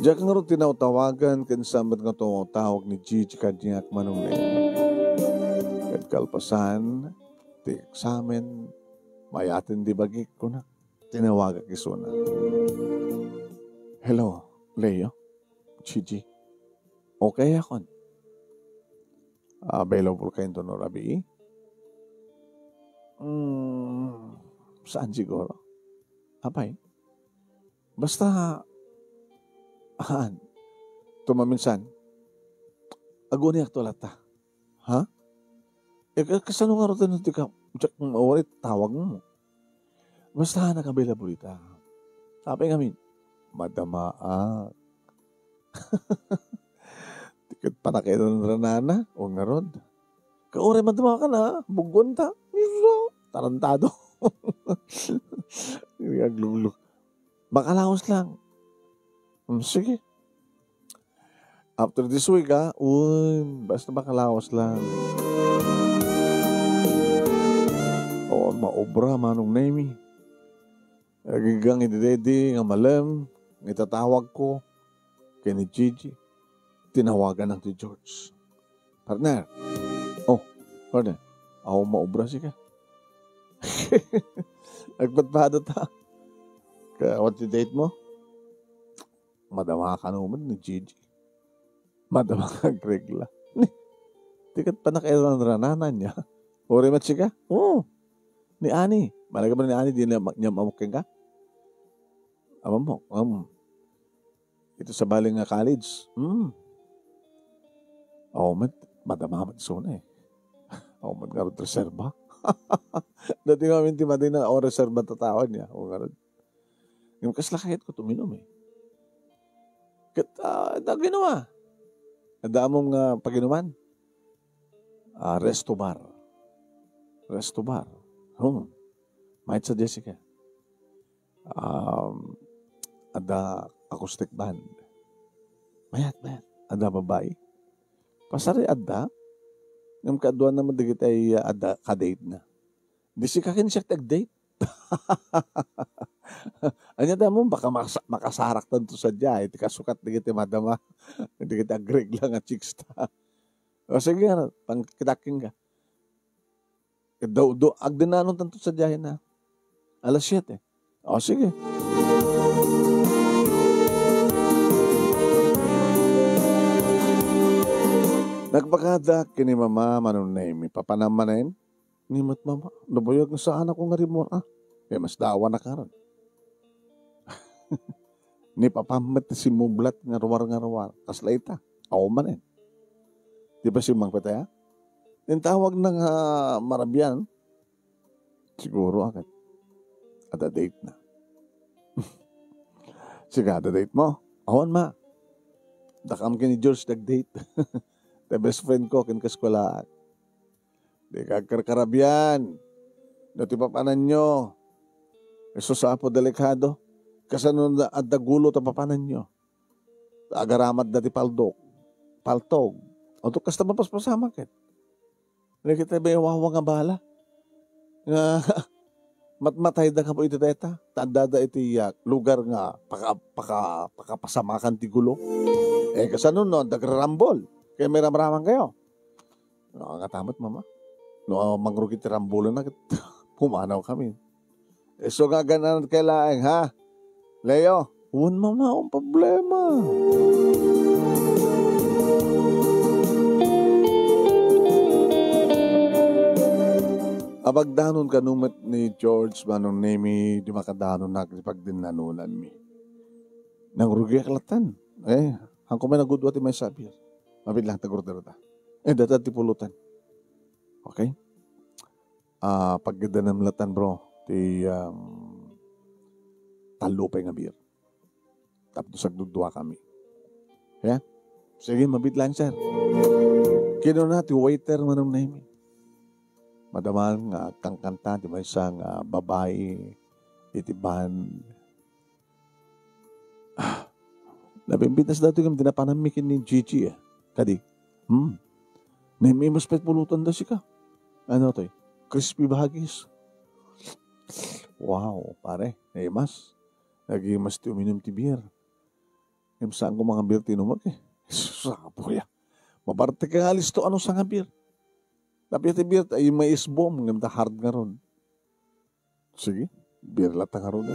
Diak ngarud tinawtawagan ken saan met nga tumawtawag ni Gigi kaniak, Manong Nemo. Ket kalpasan ti eksamen, mayaten di bagik, kunak. Tinawagak isuna. "Hello, Leo? Gigi? Okay akon. Available ka inton no rabii?" "Mm, saan siguro? Apay? Basta, haan, tumaminsan, aguniak to latta." "Ha? Eh, ka-, kasano ngarud ti ka, diak maawari tawag mo? Basta, nakabilabuli ta." Apay ngamin, "Madamaak." Ti ket panakayon ranana, o ngarud. Kauray madamakan, ha? Buggonta. Isu, tarantado. Agluglo. "Makalaos lang." "Hmm, sige. After this week, ah, un, basta makalaos lang." O, maobra, Manong Nemi. Agingga idi daydi nga malem nga itatawagko ken ni Gigi, tinawagannak ni George. "Partner." "Oh, partner, awan maobra sika?" Agpadpadata. Ka, what the date mo? Madama kano met ni Gigi. Madama nga agregla. Ni, di ket pannakairanrananan niya. Uray met sika? Oo. Ni Ani. Malay ka ba ni Ani, di niya ma-, niya mamuking ka? Awan mo, um, ito sa bali nga college. Hmm. Awan met, madama met suna eh. Awan met nga reserba. Dati nga minti madina, o reserba tatawan niya. O nga Ngem kasla kayatko ti uminum, eh. Ket, ah, adda ginawa. Adda ammom nga paginuman? Ah, resto bar. Resto bar. Hmm. Mayat sa Jessica. Um, adda acoustic band. Mayat, mayat. Adda babai. Pasari adda. Ngem kaduana met dagiti ay, ah, adda kadate na. Di sika ken siak ti agdate. Ania da mo, baka masa-, makasarak tanto sadiay, ti kasukat dagiti madama, dagiti agregla nga chicks ta. O sige, ano, pangkitakking ka. Do, do, agdinanon tanto sadiay na. Alas siete. O sige. Nagpakada ken ni Mama Manong Nemi, papanam manen? Ni met Mama, nabayag nga saanakon nga rimmuar, ah. Kaya mas dawa na karon. Ni Papam met ti simmublat nga ruar-ruar. Kasla ita. Awan manen. Di ba simmangpet aya? Intawag na nga marabian. Siguro akat. Adda date na. Sika, adda date mo? Awan, Ma. Dakam ken ni George nag-date. Ti best friend ko, ken kaskwelaak. Di ka agkarkarabian. No ti papananyo, isu sa Apo delikado. Kasano na adda gulo ta papananyo? Ta agaramat da ti paldok, paltog. O to kasta mapaspasamak ket. Dagiti bay-awawa nga bala. Nga matmatayda nga iti dayta. Ta addada iti, ah, lugar nga paka-, paka-, pakapasamakan ti gulo. Eh, kasano no, dagrarambol? Kaya may ramraman kayo. Ah, nga tamat, Mama. No, ah, mangrugi ti rambulan na, pumanaw kami. Isu nga agan-anan kay laeng, ha? Leo, wen, Mama, awan problema. Abagdanon kano met ni George Manong Nemi, di makadanon nak ti pagdinnanonanmi. Nangrugiak latten. Eh, hanko may nagudua ti may sabir. Mabit lang, tagurda ta. Eh, data ti pulutan. Okay? Ah, paggedanem latten, bro, ti, um, tallo pay nga beer. Tapno sagdudua kami. Ayan. Sige, mabit lang, sir. Kinuna ti waiter, Manong Nemi. Madama nga agkankanta ti maysa nga babai iti band. Ah, nabimbitaas datoy ngem di napanammi ken ni Gigi, eh. Kadi, hmm. Naimbag pay pulutan da sika. Ano toy? Crispy bagis. Wow, pare, naimas. Nagimas ti uminum ti beer. Ngem saan ko nga beer ti inumak, eh. Sapo ya. Mabarte ka nga listo, ano sa nga beer? Tapia ti beer, ay may isbom, ngem ta hard nga ron. Sige, beer latta ngaruden.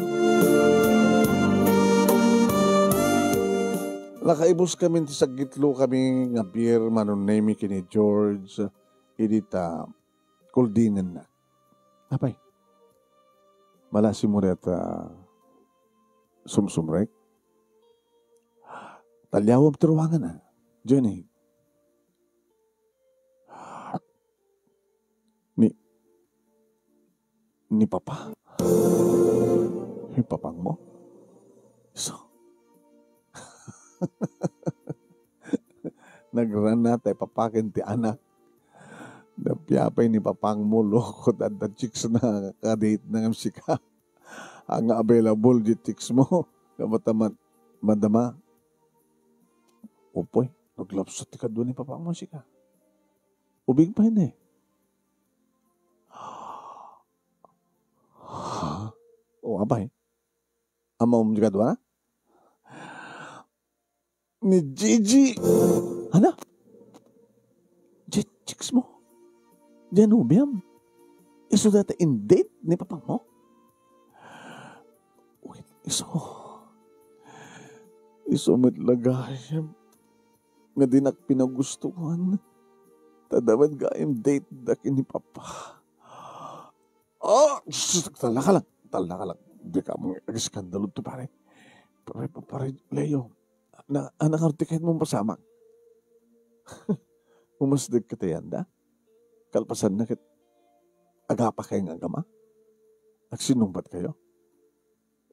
Nakaibus kami ti saggitlo kami nga beer, Manong Nemi ken ni George, idi ta kuldingenna. Apay, malasi mo ret, ah, sumsumrek? Taliawem ti ruangan, ah. Jenny. Ni, ni Papa? Ni Papang mo? So, nagrana tay Papa ken ti anak. Napia pay ni Papang mo, loko, adda chicks na kadate na ngem sika. Ania available di chicks mo? Kamat-, madama. Upoy, naglapsat ti kadua ni Papang mo sika. Ubing pay ne. Ha? O, apay. Amom di kaduana? Ni Gigi. Ana? Diay chicks mo? Diay nobiam? Isu dayta in-date ni papang mo? Wait, isu. Isu met la gayam nga dinak pinagustuhan. Ta adda met gayam date da ken ni papa. Oh, sus, talna ka lang. Talna ka lang. Dika mo ag-iskandalo to, pare. Pare, pare, Leo. Na, anak, arti kahit mong pasamak. Umasdeg ka tayanda. Kalpasan na ket agapa kayo nga agama. Agsinubat kayo.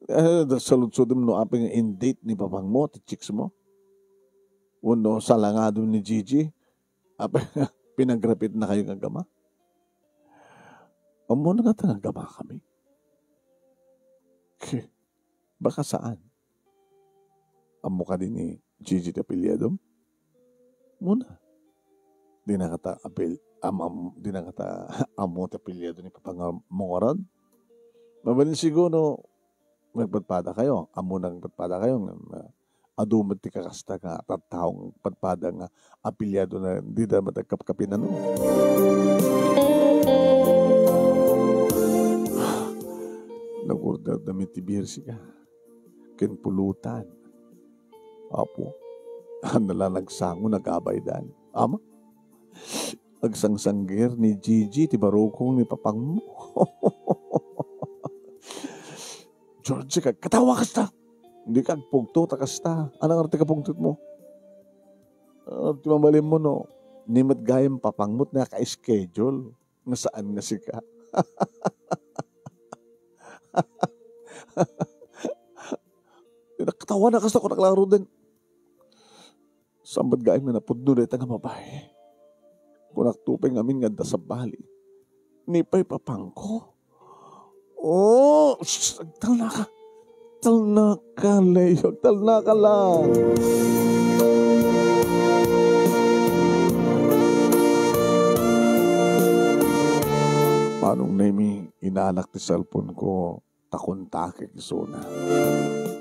Eh, da-, saludsodem no apay nga in-date ni papang mo, ti chicks mo. Wenno salangadem ni Gigi. Apay, pinagrapit na kayo nga agama. Ammona nga ta nga agama kami. Ke, baka saan? Ammo kadi ni Gigi ti apelyidom? Muna. Di na kata apel-, am-, am-, di na kata ammo ti apelyido ni Papa nga Mongoron? Mabalin siguro, nagpadpada kayo. Ammo nang padpada kayo nga, nga adu met ti kakasta nga tattao nga padpada nga apelyido na di da met agkapkapinan. Nag-order da met ti beer sika. Ken pulutan. Apo, haan la nagsango, nagabaydan. Ama, agsangsangger ni Gigi ti barukong ni papang mo. Georgie, kag-, katawa kasta. Dika agpugto ta kasta. Anang arti kapugtot mo? Ah, ti mabalin mo, no? Ni met gayam papang mo ti naka-schedule nga saan nga sika. Nakatawa na kasta ko, naklaro din. Saan met gayam nga napudno dayta nga babae? Kunak to pay ngamin nga adda sabali. Ni pay papangko? Oh, sus, agtalna ka. Agtalna ka, Leo. Agtalna ka lang. Manong Nemi, inalak ti cellphone ko. Ta kontakek isuna.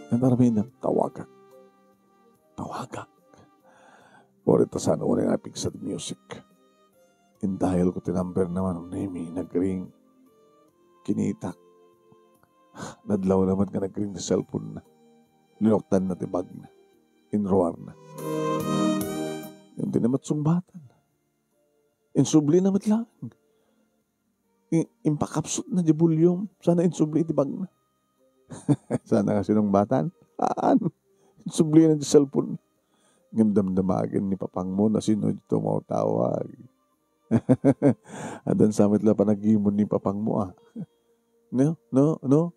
Ngem aramidem, tawagak. Tawagak. Uray ta saan unay nga ipigsa ti music. In-dial ko ti number na, Manong Nemi, nag-ring. Kinitak. Nadlawna met nga nag-ring ti cellphone na. Linuktanna ti bag na. Inruarna. Ngem dina met sungbatan. Insublina met laeng. I-, impakapsutna di volume. Sana insubli iti bagna. Sana nga sinungbatan. Haan. Insublina di cellphone. Ngem damdamagen ni papang mo no sino di tumawtawag. Addan sa met la panagimon ni papang mo, ah. No? No? No?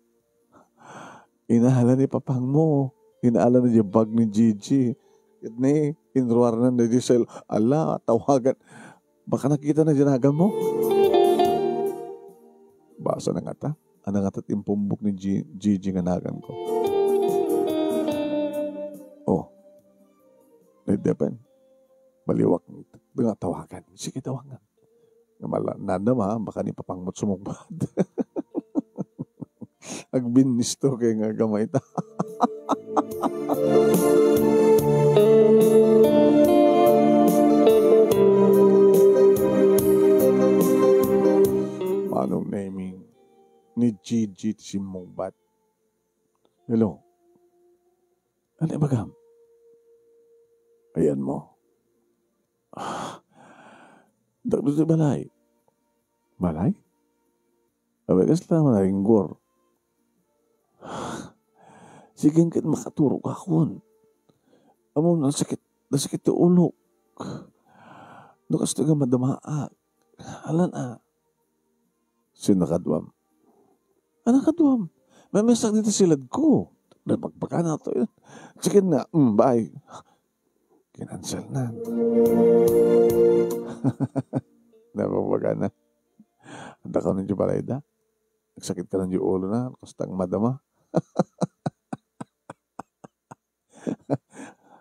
Inala ni papang mo. Inala na di bag ni Gigi. Ket ni, inruarna na di cell. Ala, tawagan. Baka nakita na di nagan mo. Basa na ngata. Ana ngata ti impumbok ni G-, Gigi nga nagan ko. Oh. Depen. Baliwak nga tawagan. Sige, tawagan. Nga mala-, nadam, ha, baka ni papang mo't sumungbat. Agbinnisto kay nga gamay ta. Manong Neming, ni Gigi ti simmungbat. Hello. Ano ibagam? Ayan mo. Ah, dakdo ti balay. Balay? Abagas la, manaringgor. Sige, ket makaturog akon. Amo, nasakit, nasakit ti ulok. No, kastoy nga madamaak. Alan, ah. Sino kaduam? Ano kaduam? Mamisak dita silad ko. Nagpagpagana to yun. Sige na, mm, bye. Kinansel na. Nagpagpagana. Anda ka nun di balay da? Nagsakit ka nun di ulo na. Kastang madama.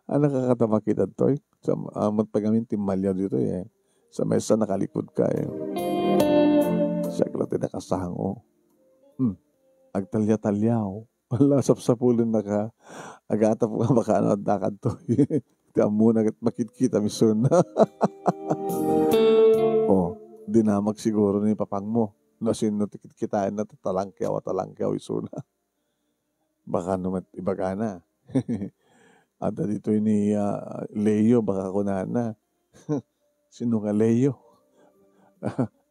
Ano ka katamakit, Antoy? Sa, ah, mat pagamin ti malyaw dito, eh. Sa maysa nakalikod ka, eh. Siak la ti nakasango. Hmm. Agtalya-talyaw. Ala, sapsapulennaka. Agatap nga baka no adda kadtoy. Ti ammona ket makitkitam isun. O, dinamag siguro ni papangmo. No sinno ti kitkitaenna, ta talangkeaw a talangkeaw isuna. Baka no met ibagana. Adda ditoy ni, ah, Leo, baka kunana, "Sino nga Leo?"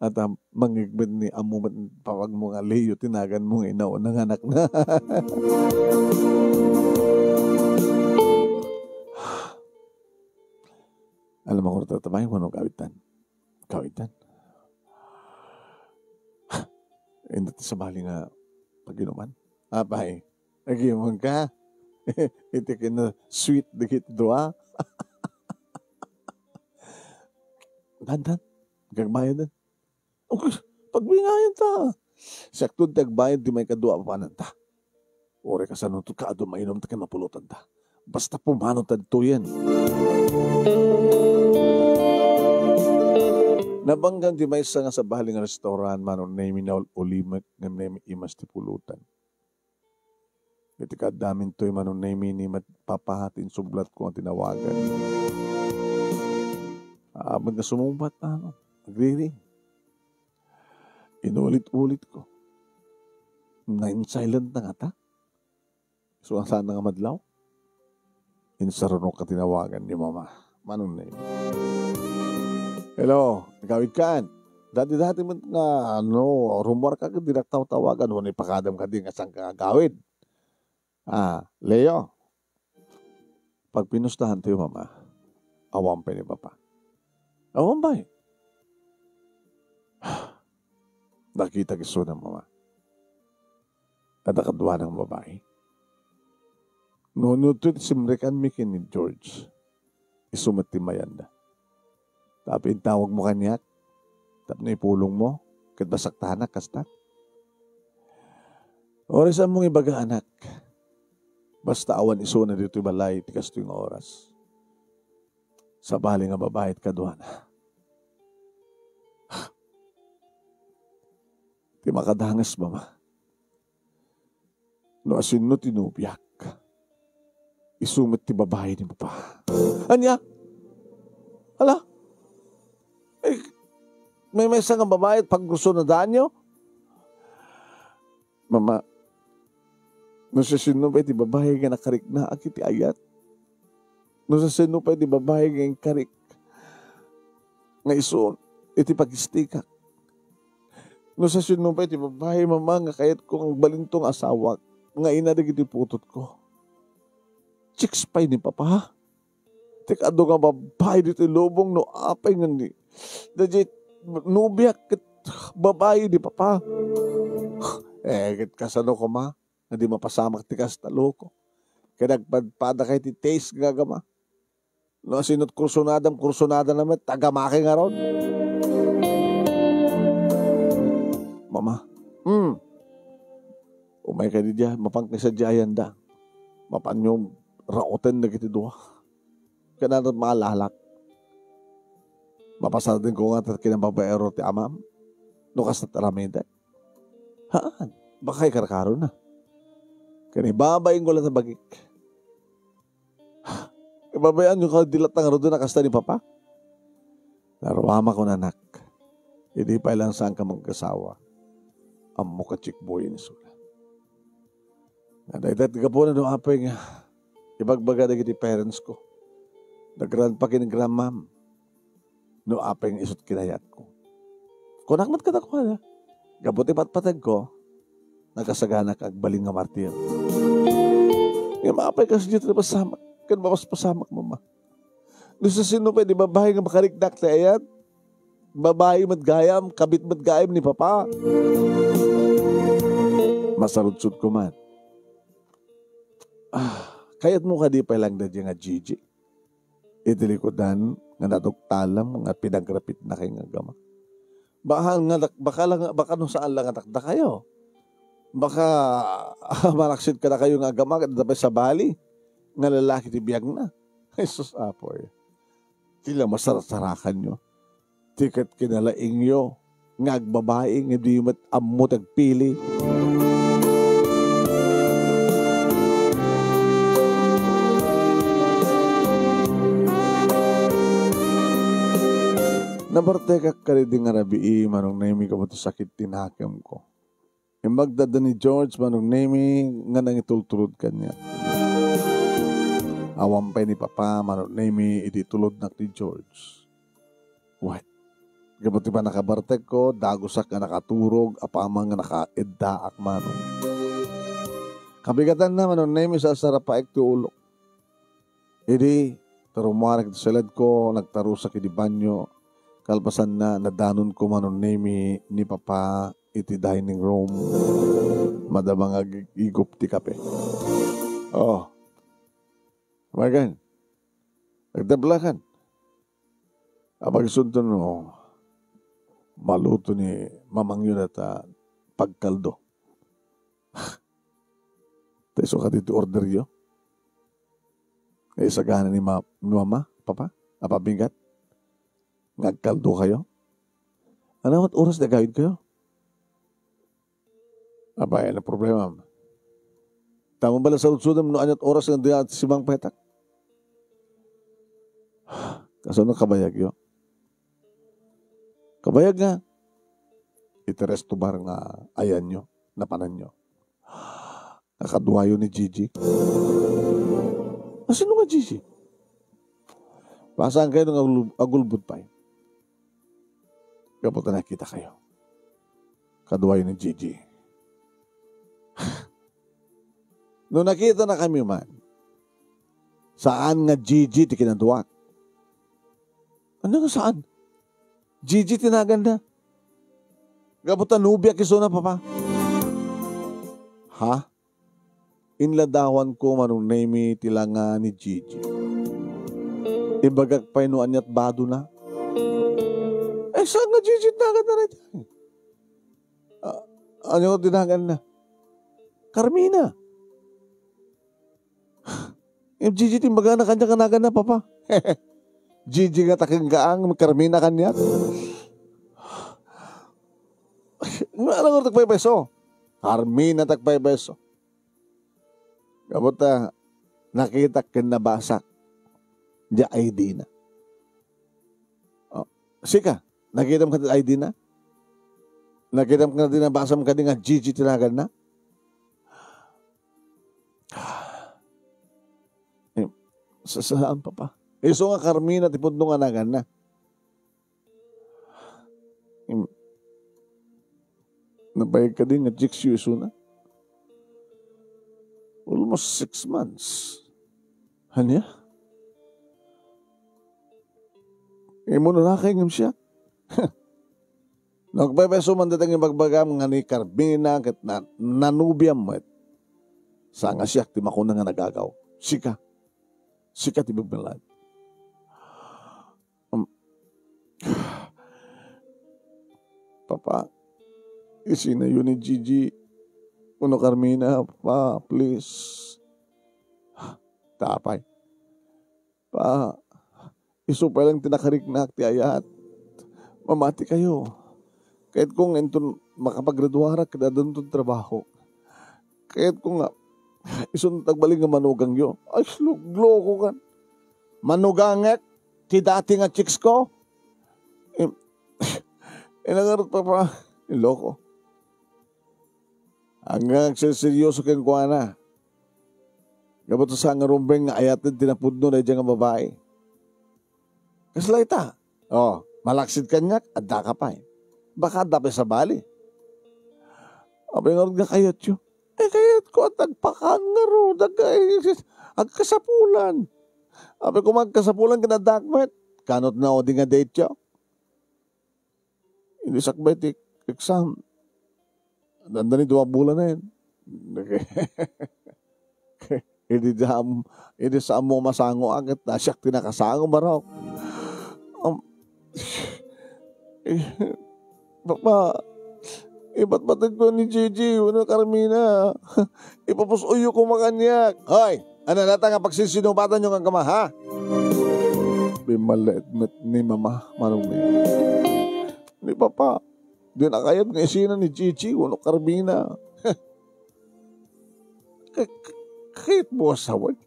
At, ah, mangngegmed ni ammo met papagmo nga Leo ti naganmo nga inauna nga anakna. Alam mo, kurta tamay, wano kawitan. Kawitan. Inda ti sabali nga paginuman. Apay, naginuman ka? Iti kina sweet dagiti dua. Dandan, gagmayan. Pagwingayan ta. Siakto ti agbayad ti maikadua a papananta. Uray kasano to kaadu mainom ta ken mapulotanta. Basta pumano tadtoyen. Nabanggan ti maysa nga sabali nga restaurant, Manong Nemi, naul-ulimek ngem Nemi imas ti pulutan. Iti kaaddamin toy, Manong Nemi, ni met papa ti insublatko nga tinawagan. Amin nga sumungbat, ano, agriring. Inulit-ulit ko. Na-silent na ngata. So, saan na nga madlaw? Insarunok ka tinawagan ni Mama. Manong Nemi. Hello, nagawid kan? Dati-dati met nga, ano, rumor ka, di nagtawtawagan, wano ipakadam ka di nga saan ka agawid. Ah, Leo, pagpinustahan tayo, Mama. Awan pay ni Papa. Awan pay. Nakita isuna, Mama. Adda kaduana nga babai. No, no, ti simrekanmi ken ni George. Isu met ti mayanda. Tapno intawagmo kaniak, tapno ipulongmo, ket masaktanak kasta. Uray saanmo nga ibaga, anak. Basta awan isuna ditoy balay ti kastoy nga oras. Sabali nga babai ti kaduana. Ti makadanges, Mama. No asinno ti nobiak, isu met ti babai ni Papa. Ania? Ala? Eh, may maysa nga babai et pagrusunadaanyo? Mama, no siasino pay ti babai nga nakariknaak iti ayat? No siasino pay ti babai nga inkarik nga isu iti pagistikak? No siasino pay ti babai, Mama, nga kayatko nga agbalinto nga asawak, nga ina dagiti putotko? Chicks pay ni Papa. Ti adu nga babai ditoy lubong no apay nga ni, dagiti nobiak ket babai ni Papa. Eh, ket kasano koma nga di mapasamak ti kasta, loko? Ket agpadpadakay ti taste nga agama. No asinot kursunadam, kursunadana met, tagamaki ngarud. Mama. Hmm. Umaykay diay, mapan kay sadiay ayanda. Mapanyo raoten dagiti dua. Kanayon maalalak. Mapasadenko nga ta kinababaero ti amam. No kasta ti aramidek. Haan. Baka ikarkarona. Ken ibabainko latta bagik. Ibabainyo kadi latta ngarud a kasta ni Papa? Naruamak, anak. Idi pay lang saanka mag-asawa, ammok a chikboyen isuna. Nga dayta ti gapuna no apay nga ibagbaga dagiti parents ko, da grandpa ken grandmam, no apay nga isut kinayatko. Kunak met kadakuada, gapu ti patpategko, nakasaganak agbalin nga martir. Ngem apay kasdiay ti napasamak ken mapaspasamak, Mama? No siasino pay ti babai nga makariknak ti ayat? Babai met gayam, kabit met gayam ni Papa. Masarudsodko man. Ah, kayatmo kadi pay lang daydiay nga Gigi? Iti likudan nga naduktalam nga pinagrapitnakay nga agama. Baka nga, baka lang, baka no saan lang nga dakdakayo. Baka manaksit kadakayo nga agama, ket adda pay sabali nga lalaki ti biagna. Jesus, Apoy. Ti la masarsarakanyo. Ti ket kinalaingyo nga agbabai nga diyo met ammo ti agpili. Nabartekak kadaydi nga rabii, Manong Nemy, gapu ti sakit ti nakemko. Imbag da ni George, Manong Nemy, nga nangitultulod kaniak. Awan pay ni Papa, Manong Nemy, idi itulodnak ni George. What? Gapu ti pannakabartekko, dagusak nga nakaturog, apaman nga nakaeddaak, Manong. Kabigatanna, Manong Nemy, sarsarapaek ti ulok. Idi, tarummuarek iti saledko, nagtarusak iti banyo. Kalpasanna, nadanonko, Manong Nemy, ni Papa iti dining room. Madama nga ag-igup ti kape. Oh. Margan, agtaplakan. Apag isunto no, maluto ni mamangyo dayta pagkaldo. Ta isu kadi ti orderyo? Nga isagana ni ma-, ni Mama, Papa, a pabigat? Nga agkaldo kayo? Ano, what oras nagayod kayo? Apay, ano problema? Tama bala sa udsudam no aniat oras nga diak simangpetak? Kasano kabayagyo? Kabayag nga, iti resto bar nga ayanyo, napananyo. Nakaduayo ni Gigi. Asino nga Gigi? Pasaankayo nga agul-, agulbod pay. Gapu ta nakitakayo. Kaduayo ni Gigi. No nakitanakami man, saan nga Gigi ti kinaduak. Ano nga saan? Gigi ti naganna. Gapu ta nobiak isuna, Papa. Ha? Inladawanko, Manong Nemy, ti langa ni Gigi. Ibagak pay no aniat badona. Eh, saan nga Gigi ti naganna dayta? Ah, ano ti naganna? Carmina. Em, Gigi ti imbagana kaniak nga naganna, Papa. Gigi nga taken kaang, Carmina kaniak. Nga, ano nga tagpaypayso? Carmina tagpaypayso. Gapu ta, nakitak ken nabasak. Diay I D na. Oh, sika, nakitam kadi I D na? Nakitam kadi, nabasam kadi nga Gigi ti naganna? Eh, sa-, saan, Papa? Isu nga Carmina ti pudno nga naganna. Im-, nabayag kadi nga chicks yo isuna? Almost six months. Ania? Imo na nakay ngem siak? Nagpaypayso man dayta nga ibagbagam nga ni Carmina ket na-, nanubiam met. Saan nga siak ti makuna nga nagagaw. Sika. Sika ti bibelad. Um, Papa, isinayo ni Gigi. Uno Carmina, Papa, please. Ta apay. Pa, isu pay lang ti nakariknak ti ayat. Mamati kayo. Kayatko nga inton makapaggraduarak ket addanton trabaho. Kayatko nga isun agbalin nga manugangyo. Ay, luglokokan. Manugangek ti dati nga chicks ko? Im-, inangarot, Papa. Loko. Ania nga agserseryoso kenkuana. Gapu ta saan nga rumbeng nga ayaten ti napudno daydiay nga babai. Kasla ita? Oh, malaksid kaniak, addaka pay. Baka adda pay sabali. Apay ngarud nga kayatyo? Eh, kayatko a agpakaan ngarud, ag-, agkasapulan. Apay koma agkasapulan ken addaak met, kano ti naudi nga date yo? Idi sakbay ti exam, adda ni dua bulanen. Idi dam-, idi saan mo masango, ket ta siak ti nakasango, barok. Um, Papa, ibatbatedko ni Gigi wenno Carmina. Ipapus-oyyo koma kaniak. Hoy, ano dayta nga pagsinsinubatanyo nga kama, ha? Bimmalet met ni Mama, Manong Nemy. Ni Papa, di na kayat nga isina ni Gigi wenno Carmina. Ka-, ka-, kayat mo asawan?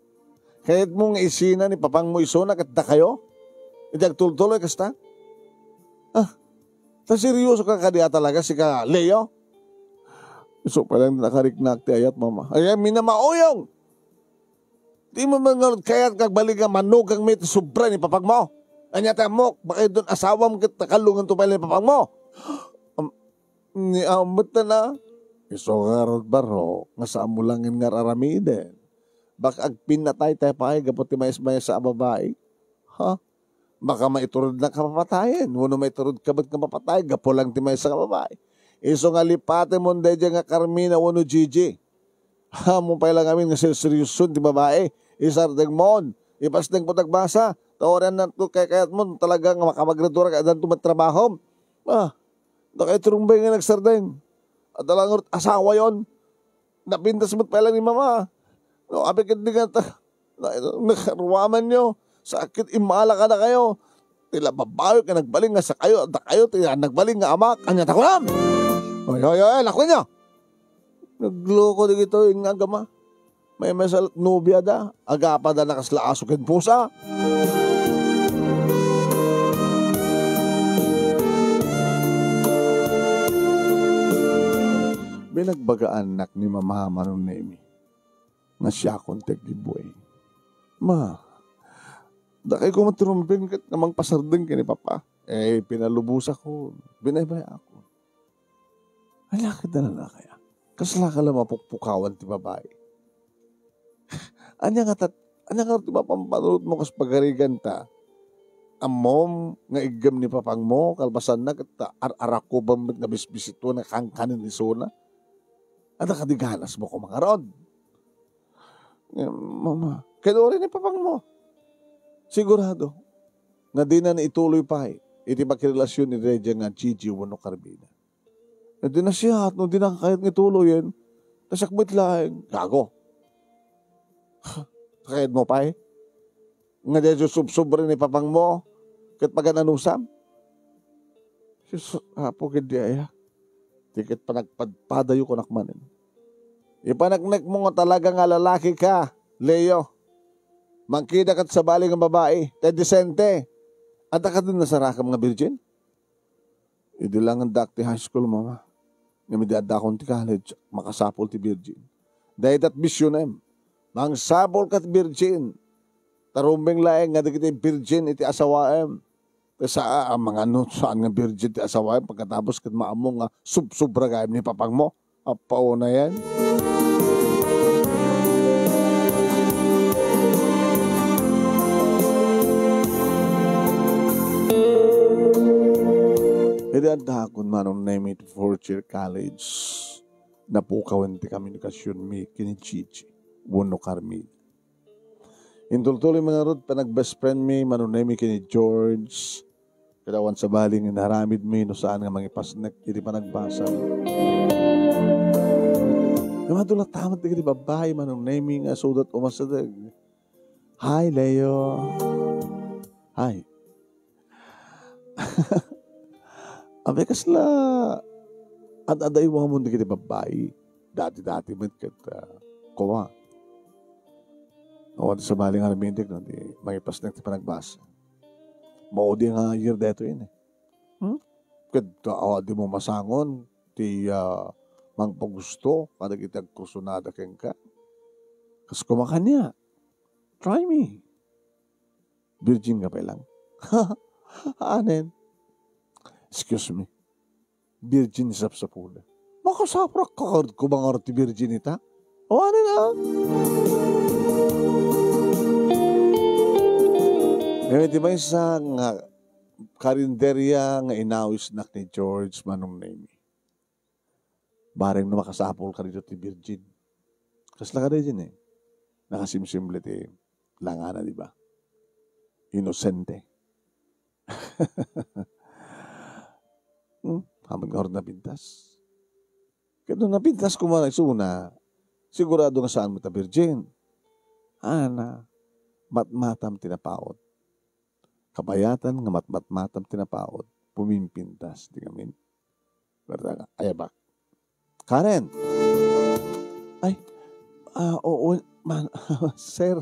Kayat mo nga isina ni Papang mo isuna ket dakayo? Idi agtultuloy kasta? Ah, ta seryoso ka kadi a talaga, sika, Leo? Isu pay lang nakariknak ti ayat, Mama. Ay, ay, minamauyong! Di mo man ngarud kayat nga agbalin nga manukangmi ti sobra ni papagmo? Ania ti ammok, baka idton asawam ket nakallonganto pay ni papagmo. Am-, ni amet na. Isu ngarud, baro, nga saanmo laeng nga ar-aramiden. Baka agpinnatay tayo pay gapu ti maesmaes a babai. Ha? Baka maiturodnak a papatayen, wenno maiturod ka met nga mapatay gapu lang ti maysa nga babai. Isu nga lipatem daydiay nga Carmina wenno Gigi. Ammom pay lang amin nga serseryoson ti babai, isardengmon. Ipasdengmo ti agbasa, ta uray annak ti kaykayatmon, talaga nga makapagradura ket addanto met trabahom. Ah, dakay ti rumbeng nga nagsardeng. Adda la ngarud asawayon. Napintas met pay lang ni Mama. No, apay ket di nga ta-, na-, nakaruamanyo. Sakit, immala kadakayo. Ti la babai nga nagbalin nga sakayo, dakayo ti nagbalin nga amak. Ania ta kunam? Oy, oy, oy, lakwinyo! Nagloko dagitoy nga agama. Maymaysa la ti nobiada, agapada na kasla aso ken pusa. Binagbagaannak ni Mama, Manong Nemi, nga siakon ti aglibbueng. Ma, dakay koma ti rumbeng ket nga mangpasardeng ken ni Papa. Eh, pinalubosakon, binaybay-akon. Ania ket a nanakaya? Kasla ka la mapukpukawan ti babai? Ania nga tat-, ania nga ti mapampanunotmo kas pagarigan ta? Ammom nga iggem ni papangmo, kalpasanna ket ta ar-arakobam met nga bisbisituen nga kankanen isuna? Adda kadi ganasmo koma ngarud? Ngem, Mama, ket uray ni papangmo, sigurado nga dina ituloy pay iti pakirelasion ni Regia nga Gigi wenno Carmina. Iti nasiat no dina kayat nga ituloyen, ta siak met laeng. Gago. Kayatmo pay nga diay subsobra ni papangmo ket pagan-anusam? Jesus, Apo, ket di aya. Ti ket panagpadpadayo kunak manen. Ipaneknekmo nga talaga nga lalaki ka, Leo. Mangkida ket sabali nga babai, ta disente. Adda kadin nasarakam nga virgin? Idi la ngan addaak ti high school, Mama, ngem idi addakon ti college, makasapul ti virgin. Dayta ti bisionem. Mangsapul ket virgin. Ta rumbeng laeng nga dagiti virgin iti asawaem. Kasta a, a, mangano saan nga virgin ti asawaem pagkatapos ket maammo nga subsobra gayam ni papangmo? Apaw na yan. Idi addakon, Manong Nemi, iti fourth year college, napukawen ti komunikasionmi ken ni Chichi wenno Carmina. Intultuloy mi ngarud panag-best friend mi, Manong Nemi, ken ni George. Ket awan sabali nga inaramidmi no saan nga mangipasnek iti panagbasa. Ngem adu latta met dagiti babbai, Manong Nemi, nga isudat umasideg. Hi, Leo. Hi. Apay kasla ad-adaywamon dagiti babbai. Dati-dati met ket, ah, koma. Awan sabali nga aramidek no, ti mangipasnek ti panagbasa. Maudi nga year daytoy, eh. Hmm? Ket, ah, dimo masangon ti, ah, mangpagusto kadagiti agkursunada kenka. Kas koma kaniak. Try me. Virgin ka pay lang. Anen? Excuse me. Virgin ti sapsapulek. Makasaprak ka koma ngarud ti virgin ita? O, anen a? Ngem iti maysa nga karinderya nga inawisnak ni George, Manong Nemi. Bareng no makasapul ka dito ti virgin. Kasla ka virgin eh. Nakasimsimple ti langana, di ba? Inosente. Hmm? Amin nga oras napintas. Kaya nung napintas ko man isuna, sigurado nga saan mo ta virgin. Ana, matmatam tinapaot. Kabayatan nga matmatmatam tinapaot, pumimpintas ti ngamin. Berta nga, ayabak. Karen! Ay, ah, oo, man, sir.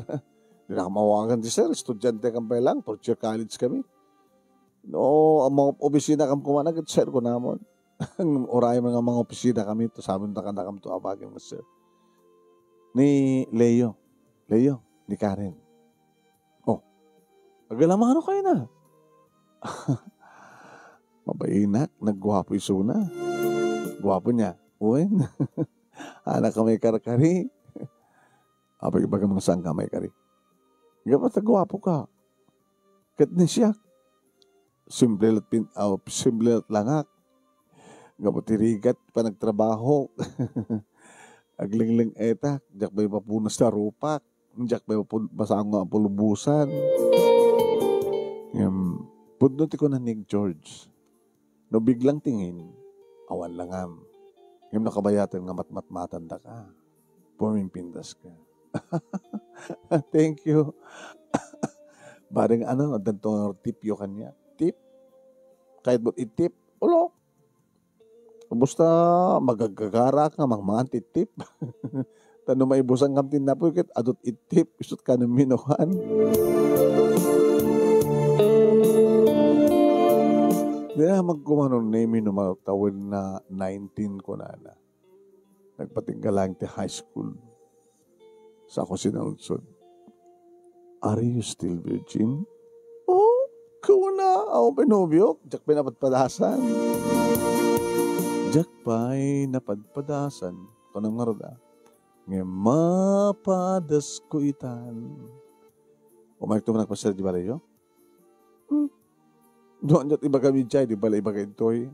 Di na ka mawagan ti sir, estudyante kam pay lang, fourth year college kami. No, ang mga opisina kam kumana, ket sir ko namon. Uray man nga mga opisina kami, to, sabi da kadakam to, abagin mo, sir. Ni Leo. Leo, ni Karen. Oh, agalamano kayo na. Mabainak, nagguapo isuna. Guapo niya. Uwen. Anak ka may karkari. Apay, ibaga mga saan ka may kari. Nga pa, guapo ka. Ket ni siya, simple lat pin-, aw, simple lat langak. Nga pa, ti rigat pa nagtrabaho. Aglingleng etak, diak pay mapunas ta rupak. Diak pay mapul-, masango nga pulubusan. Ngem, pudno ti kuna ni George. No biglang tingin, awan langam. Ngem no kabayatan nga matmatmatandaka, pumimpintas ka. Thank you. Bareng ano, addanto nga tip yo kanya. Tip? Kayat mo itip? Ulo. Basta magagagara ka, mangmangan ti tip. Ta no maibusan kam ti napoy ket adut itip, isut ka no minuan. Dinamag ko man ni Nemi no matawen na nineteen kunana. Nagpatingga lang ti high school. Sa ko sinaludsod, "Are you still virgin?" "Oh, kuna, awan pay nobiok, diak pay napadpadasan." "Diak pay napadpadasan," kunam ngarud a. Ngem mapadas ko itan. Umayek to man agpaser di balayo? Hmm. Doon diat ibaga mi jay, di bala ibaga intoy.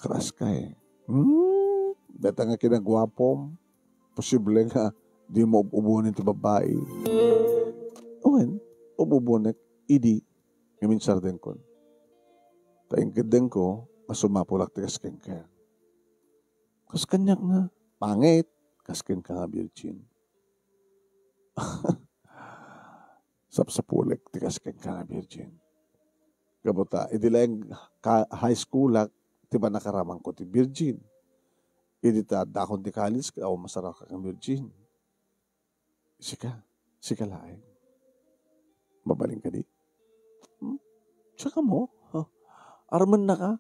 Kras ka eh. Hmm, data nga kinaguapom, posible nga di mo ub-ubonen ti babai. Wen, ub-ubonek idi nga minsardenko. Ta inkeddengko nga sumapulak ti kas kenka. Kas kaniak nga pangit, kas kenka nga virgin. Sapsapulek ti kas kenka nga virgin. Gapu ta, idi laeng ka-, high schoolak, ti pannakaramanko ti virgin. Idi ta addakon ti college, awan masarakan nga virgin. Sika, sika laeng. Mabalin kadi? Hmm? Saka mo? Huh? Armen na ka?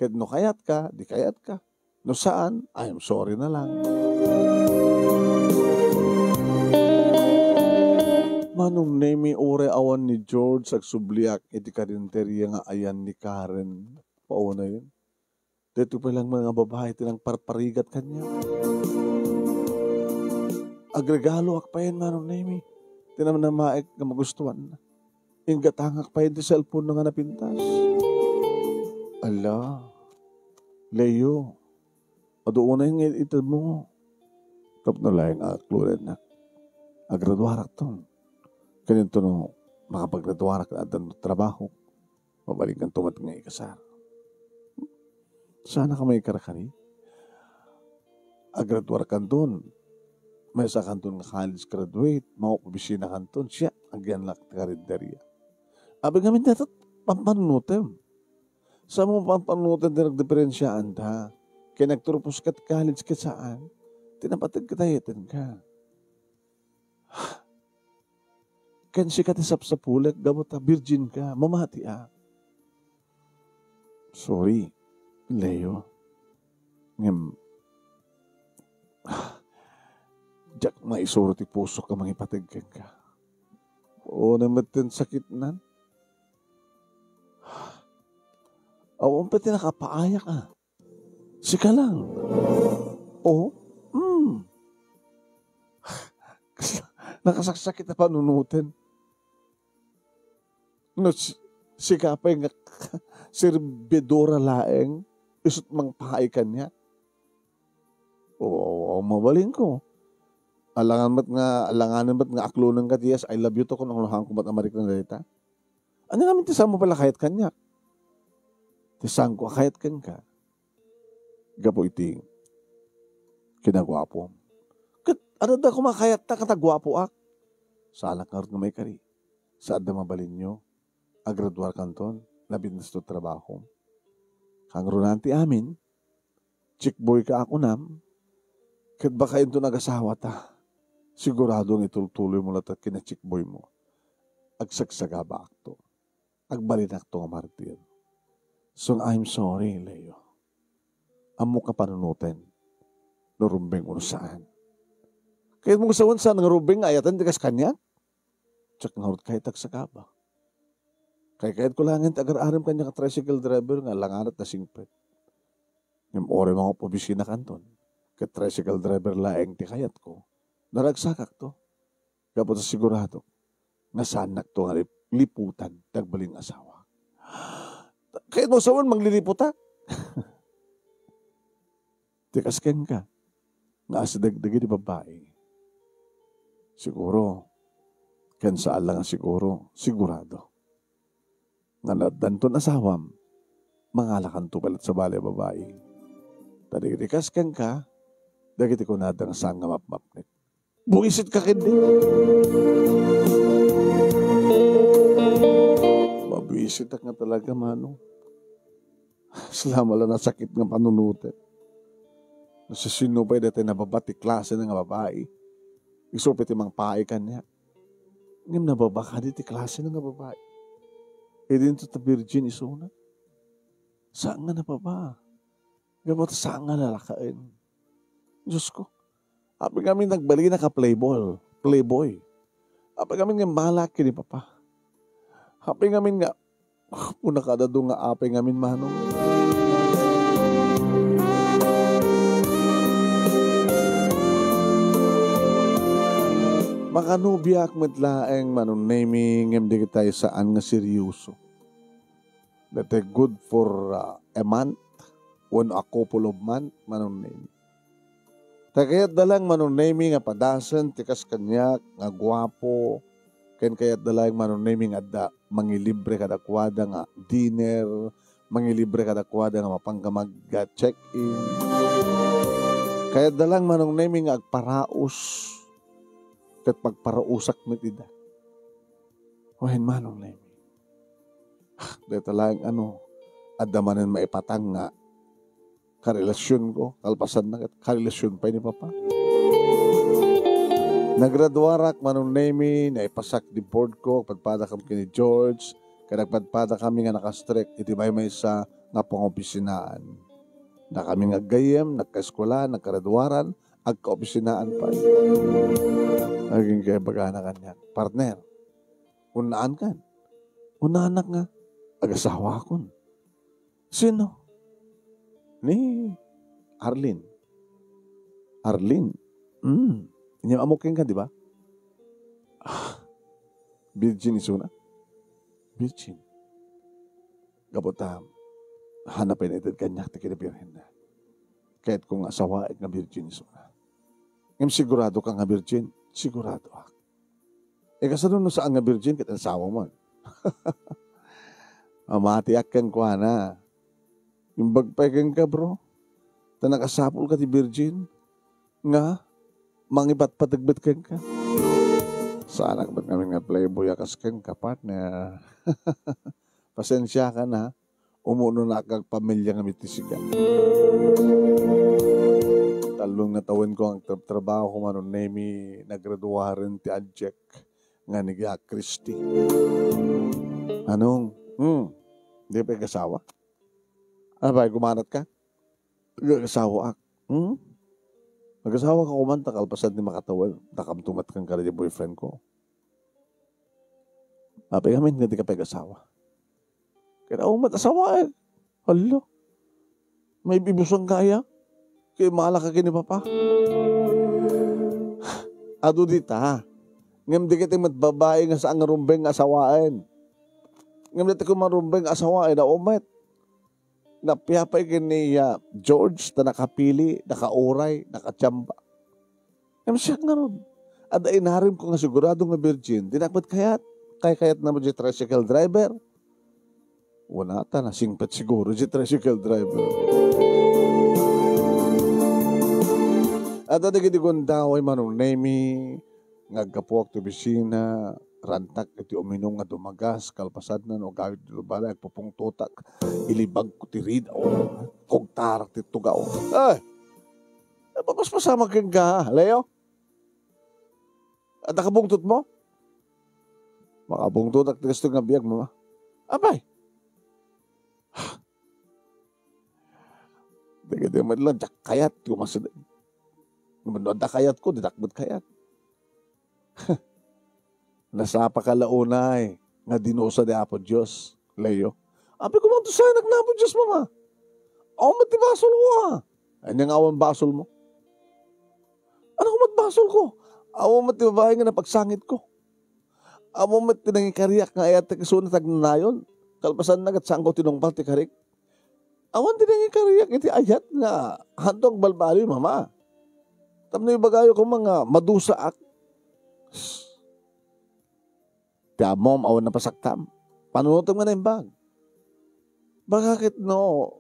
Ket no kayat ka, di kayat ka. No saan, I am sorry na lang. Manong Nemi, uray awan ni George, agsubliak iti karinderya nga ayan ni Karen. Paunayen. Daytoy pay lang nga babai ti nangparparigat kaniak. Agregaloak payen, Manong Nemi, ti namnamaek nga magustuanna. Inggatangak payen ti cellphone-na nga napintas. Ala, Leo, adu unay nga itedmo. Tapno laeng nga aklonennak. Agraduarakton. Ken intono makapagraduarak, addan trabaho. Mabalinkanto met nga ikasar. Saan ka may karakari? Agraduarkanton. Maysakanton nga college graduate. Maopisinakanton. Siak, agyanlak ti karinderya. Abi ngamin dayta, pampannutem. Sa mo pampannutem ti nagdiferensiaanta. Kaya nagturpos kat college ket saan. Ti napateg ket ayaten ka. Ken sika ti sapsapulek gapu ta virgin ka, mamati a. Sorry, Leo. Ngem, diak maisuro ti pusok a mangipateg kenka. Unay met ti sakitnan. Awan pay ti nakapaayak a. Sika lang. Oh, mm. Nakasaksakit a panunoten. No, si-, sika pay nga serbidora laeng, isut mangpaay kaniak. Oo, mabalinko. Alangan met nga, alanganen met nga aklonenka ti yes, "I love you" to, kun angluhanko met a marikna dayta. Ania ngamin ti saanmo pay la kayat kaniak? Ti saanko a kayat kenka, gapu iti kinaguapoam. Ket adda koma kayatta ket aguapoak. Saanak ngarud nga maikari. Sa adda mabalinyo, agraduarkanton, napintas to trabahom. Kangrunan ti amin, chickboy ka a kunam, ket baka inton agasawata, sigurado nga itultuloymo latta ken chickboymo. agsagsagabaakto. Agbalinakto nga martir. So, I'm sorry, Leo. Ammok a panunoten no rumbeng wenno saan. Kayatmo nga sawen saan nga rumbeng nga ayaten ti kas kaniak? Diak ngarud kayat agsagaba. Kaykayatko laengen ti agar-arem kaniak a tricycle driver nga langanat a singpet. Ngem uray mangup-obisina kanton, ket tricycle driver laeng ti kayatko, naragsakakto. Gapu ta sigurado nga saannakto nga lip-, liputan ti agbalin nga asawa. Kayatmo sawen mangliliputak? Ti kas kenka, nga asideg dagiti babbai. Siguro, ken saan la nga siguro, sigurado. Nga no addanton asawam, mangalakanto pay latta sabali a babbai. Ta dagiti kas kenka, dagiti kunada nga saan nga mapmapnek. Buisitka ketdi. Mabuisitak nga talaga, Manong. Saan la nga nasakit nga panunotek. Nasisino pay daytoy nababa ti klasena nga babai? Isu pay ti mangpaay kaniak. Ngem nababa kadi ti klasena nga babai. Idinto ta virgin isuna. Saan nga nababa? Gapu ta saan nga lalakaen. Diosko, apay ngamin nga agbalinak a playball, playboy. Apay ngamin nga immalak ken ni Papa. Apay ngamin nga, ah, puna kadado nga apay ngamin, Manong. Makanubiak met laeng, Manong Nemy, ngem dagitay saan nga serioso. That is good for, uh, a month, wenno a couple of month, Manong Nemy. Ta kayatda laeng, Manong Nemy, nga padasen ti kas kaniak nga guapo, ken kayatda laeng, Manong Nemy, nga adda mangilibre kadakuada nga dinner, mangilibre kadakuada nga mapanka mag-check-in. Kayatda laeng, Manong Nemy, nga agparaos ket pagparausak met ida. Wen, Manong Nemy. Dayta laeng, ano, adda manen maipatang nga karelasionko, kalpasanna ket karelasion pay ni Papa. Nagraduarak, Manong Nemy, naipasak ti boardko, agpadpadakami ken ni George, ket agpadpadakami nga nakastrek iti maymaysa nga pangopisinaan. Dakami nga aggayyem, nagkaeskuela, naggraduaran, agkaopisinaan pay. Agingga ibagana kaniak, "Partner, unnaankan?" Unnaanak nga, "Agasawakon." "Sino?" "Ni Arlene." "Arlene?" "Hmm. Inyam ammo kenka, di ba?" Ah, virgin isuna. Virgin. Gapu ta, haanna pay naited kaniak ti kinabirhenna. Kayatko nga asawaek nga virgin isuna. Ngem siguradoka nga virgin? Siguradoak. E, kasano no saan nga virgin ket asawamon? Mamatiak kenkuana. Imbag pay kenka, bro. Ta nakasapulka ti virgin nga mangipatpateg met kenka. Saanak met ngamin nga playboy a kas kenka, partner. Pasensiakan, ha. Umunonak nga agpamilia ngamin ti sika. Tallo nga tawenko nga agtrabtrabaho, Manong Nemy, nagraduaren ti adiak nga ni Jack Christie. Anong? Hmm. Di pay agasawa? Apay, gumanatka? Agasawaak. Hmm? Agasawa ka koma ta kalpasan ti makatawen, dakamto met kenka daydi boyfriend ko. Apay ngamin nga dika pay agasawa? Kayatmo met asawaek. Hala. Maibusangka aya? Ket immalak ken ni Papa. Adu dita. Ngem dagiti met babbai nga saan nga rumbeng nga asawaen. Ngem dagiti koma rumbeng nga asawaen, adu met. Napiapay ken ni, ah, George ta nakapili, nakauray, nakachamba. Ngem siak ngarud, adda inaremko nga sigurado nga virgin, dinak met kayat, kaykayatna met diay tricycle driver. Wen ta, nasingpet siguro diay tricycle driver. Adda dagiti gundaway, Manong Nemy, nga aggapuak ti opisina, rantak iti uminum nga dumagas, kalpasanna no agawid ti balay, agpupungtotak, ilibagko ti ridaw, kugtarak ti tugaw. Ay! Napapaspasamak kenka, Leo? Adda ka pungtotmo? Pakabungtotak ti kastoy nga biag, Mama. Apay! Dagiti met lang, diak kayat ti umasideg. Ngem no adda kayatko, diak met kayat. Nasapaka la unay nga dinusa ni Apo Dios, Leo. Apay, kumanto sayanak ni Apo Dios, Mama. Awan met ti basolko, a. Ania nga awan basolmo? Ania met basolko? Awan met ti babai nga napagsangitko. Awan met ti nangikariak nga ayat ta isuna ti agnanayon. Kalpasanna ket saanko tinungpal ti karik. Awan ti nangikariak iti ayat nga haanto agbalbaliw, Mama. Tapno ibagayo koma nga madusaak. Ti ammom, awan napasaktam. Panunotem nga naimbag. Baka ket no,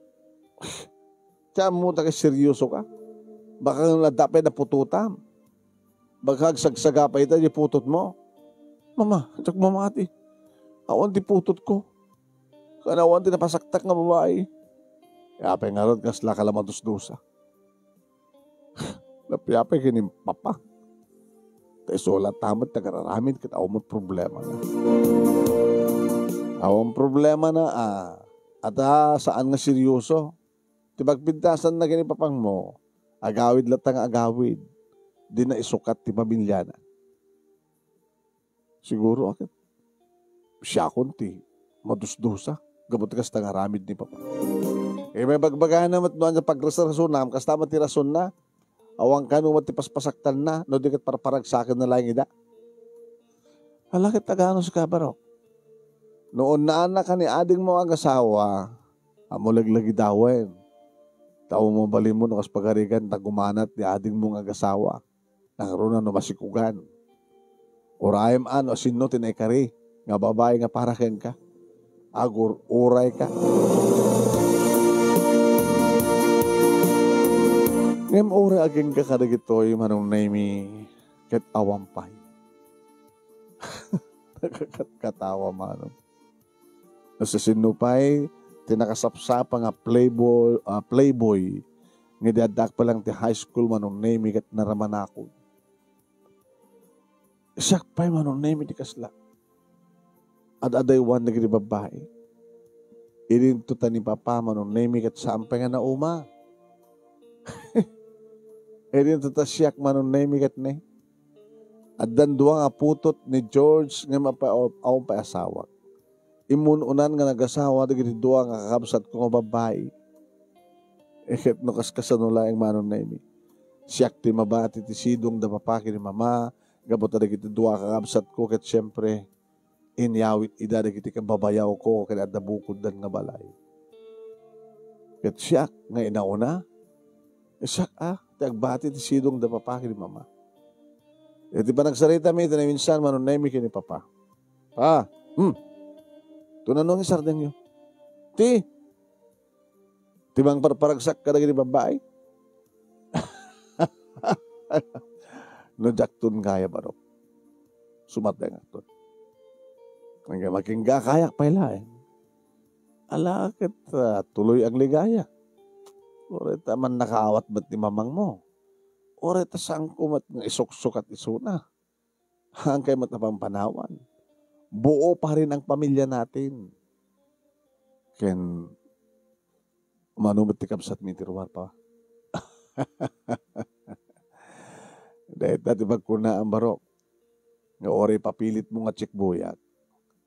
ti ammota ket seryosoka. Baka nga adda pay naputotam. Baka agsagsaga pay ita diay putotmo. Mama, diak mamati. Awan ti putotko. Ken awan ti napasaktak nga babai. Apay ngarud, kaslaka la madusdusa? Napiapay ken ni Papa. Ta isu latta met ti agar-aramid ket awan met problemana. Awan problemana, a. Ata, saan nga seryoso. Ti pagpintasanna ken ni Papangmo, agawid latta nga agawid. Dina isukat ti pamilyana. Siguro, a ket siakon ti madusdusa gapu ti kasta nga aramid ni Papa. Ibagbagana met no ania pagrasrasonam, kasta met ti rasonna. Awan kano met ti paspasaktanna, no di ket parparagsakenna laeng ida. Ala ket, aganus ka, barok? No unnaannak ken ni adingmo nga agasawa, ammo laglagidawen. Ta awan mabalinmo no kas pagarigan ta gumanat ni adingmo nga agasawa. Nangruna no masikugan. Urayem a no sinno ti naikari nga babai nga para kenka. Agur-urayka. Ngem uray agingga kadagitoy, Manong Nemy, ket awan pay. Nakakatkatawa, Manong. No siasino pay ti nakasapsapa nga playboy, a, playboy, nga idi addaak pa lang ti high school, Manong Nemy, ket naramanakon. Siak pay, Manong Nemy, ti kasla. Ad-adaywan dagiti babbai. Idinto ta ni Papa, Manong Nemy, ket saan pay nga nauma. Idinto ta siak, Manong Nemy, ket ne. Addan dua nga putot ni George ngem apa-, awan pay asawak. Immun-unan nga nagasawa dagiti dua nga kakabsatko nga babbai. E ket no kaskasano laeng, Manong Nemy? Siak ti mabati ti sidong da Papa ken ni Mama gapu ta dagiti dua a kakabsatko ket siempre, inyawit ida dagiti kababayawko ken adda bukoddan nga balay. Ket siak nga inauna, e siak a ti agbati ti sidong da Papa ken ni Mama. Iti panagsaritami iti naminsan, Manong Nemy, ken ni Papa. Pa, hmm. Tunano nga sardengyo? Ti, ti mangparparagsak kadagiti babbai? No diakton gayam, barok. Sumatdengakton. Ngem agingga kayak pay laeng. Ala ket, ah, tuloy agligaya. Uray ta mannakaawat met ni mamangmo. Uray ta saanko met nga isuksukat isuna. Haan kay met a pampanawan. Buo pa rin ang pamilya natin. Ken umano met ti kabsatmi ti ruar, Pa. Dayta ti pagkunaam, barok, nga uray papilitmo nga tsikbuyak,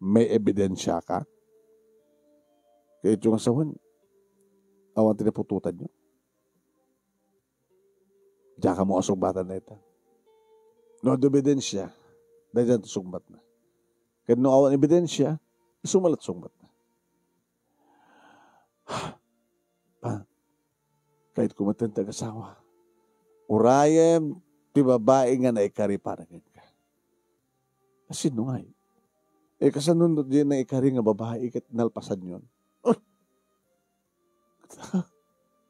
may ebidensiaka? Kayatyo nga sawen, awan ti naputotanyo. Diak ammo a sungbatan dayta. No adda ebidensia, dayta ti sungbatna. Ket no awan ebidensia, isu met la't sungbatna. Pa, kayatko met ti agasawa. Urayem ti babai nga naikari para kenka. Asino ngay? E, kasano no diay naikari nga babai ket nalpasanyon?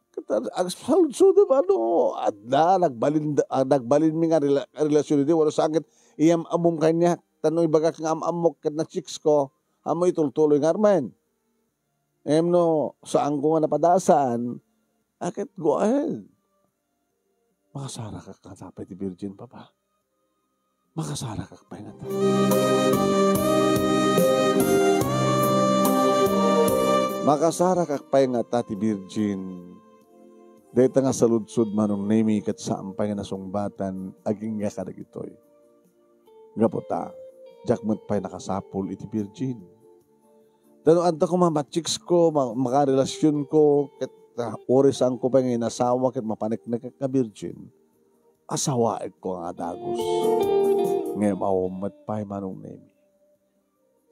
Ket agsaludsodem, ano, adda, nagbalin, ah, nagbalinmi nga rela-, relasyon idi, wano saan ket iyam-ammom kaniak, ta no ibagak nga am-ammok ket na-chicks ko, ammo itultuloy nga armen. Ngem no saanko nga napadasan, a ket go ahead. Makasarakak ngata pay ti virgin, Papa. Makasarakak pay ngata. Makasarakak pay ngata ti Virgin. Dayta nga saludsod, Manong Nemi, ket saan pay nga nasungbatan agingga kadagitoy. Gapu ta, diak met pay nakasapul iti Virgin. Ta no adda koma ma-chicks ko, ma-, makarelasionko, ket, ah, uri saanko pay nga inasawa ket mapaneknekek nga Virgin, asawaekko nga dagus. Ngem awan met pay, Manong Nemi.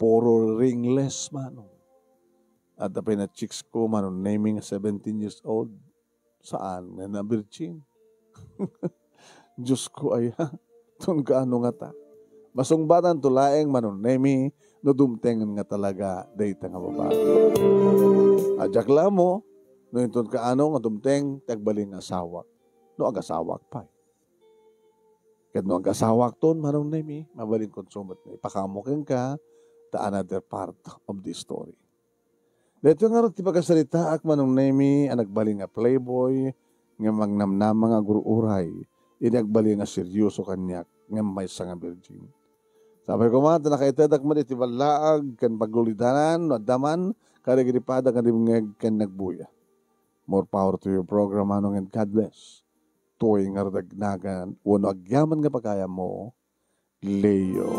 Puro ringless, Manong. Adda pay na-chicks ko, Manong Nemi, nga seventeen years old. Saan nga na-virgin? Diyos ko, aya. Ton kaano ngata. Masungbatan to laeng, Manong Nemi, no dumtengen nga talaga dayta nga babai. Diak la ammo, no inton kaano nga dumteng ti agbalin nga asawak. No agasawak pay. Ket no agasawak ton, Manong Nemi, mabalin konsumat nga ipakaammo kenka ta another part of the story. Daytoy ngarud ti pagasaritaak, Manong Nemi, a nagbalin nga playboy, nga magnamnama nga agur-uray, idi agbalin nga seryoso kaniak, nga maysa nga virgin. Sapay koma ta nakaitedak met iti ballaag ken pagulidanan no adda man kadagiti pada nga dimngeg ken nagbuya. More power to your program, Manong, and God bless. Toy nga rudagnagan wenno agyaman nga pagayammo, Leo.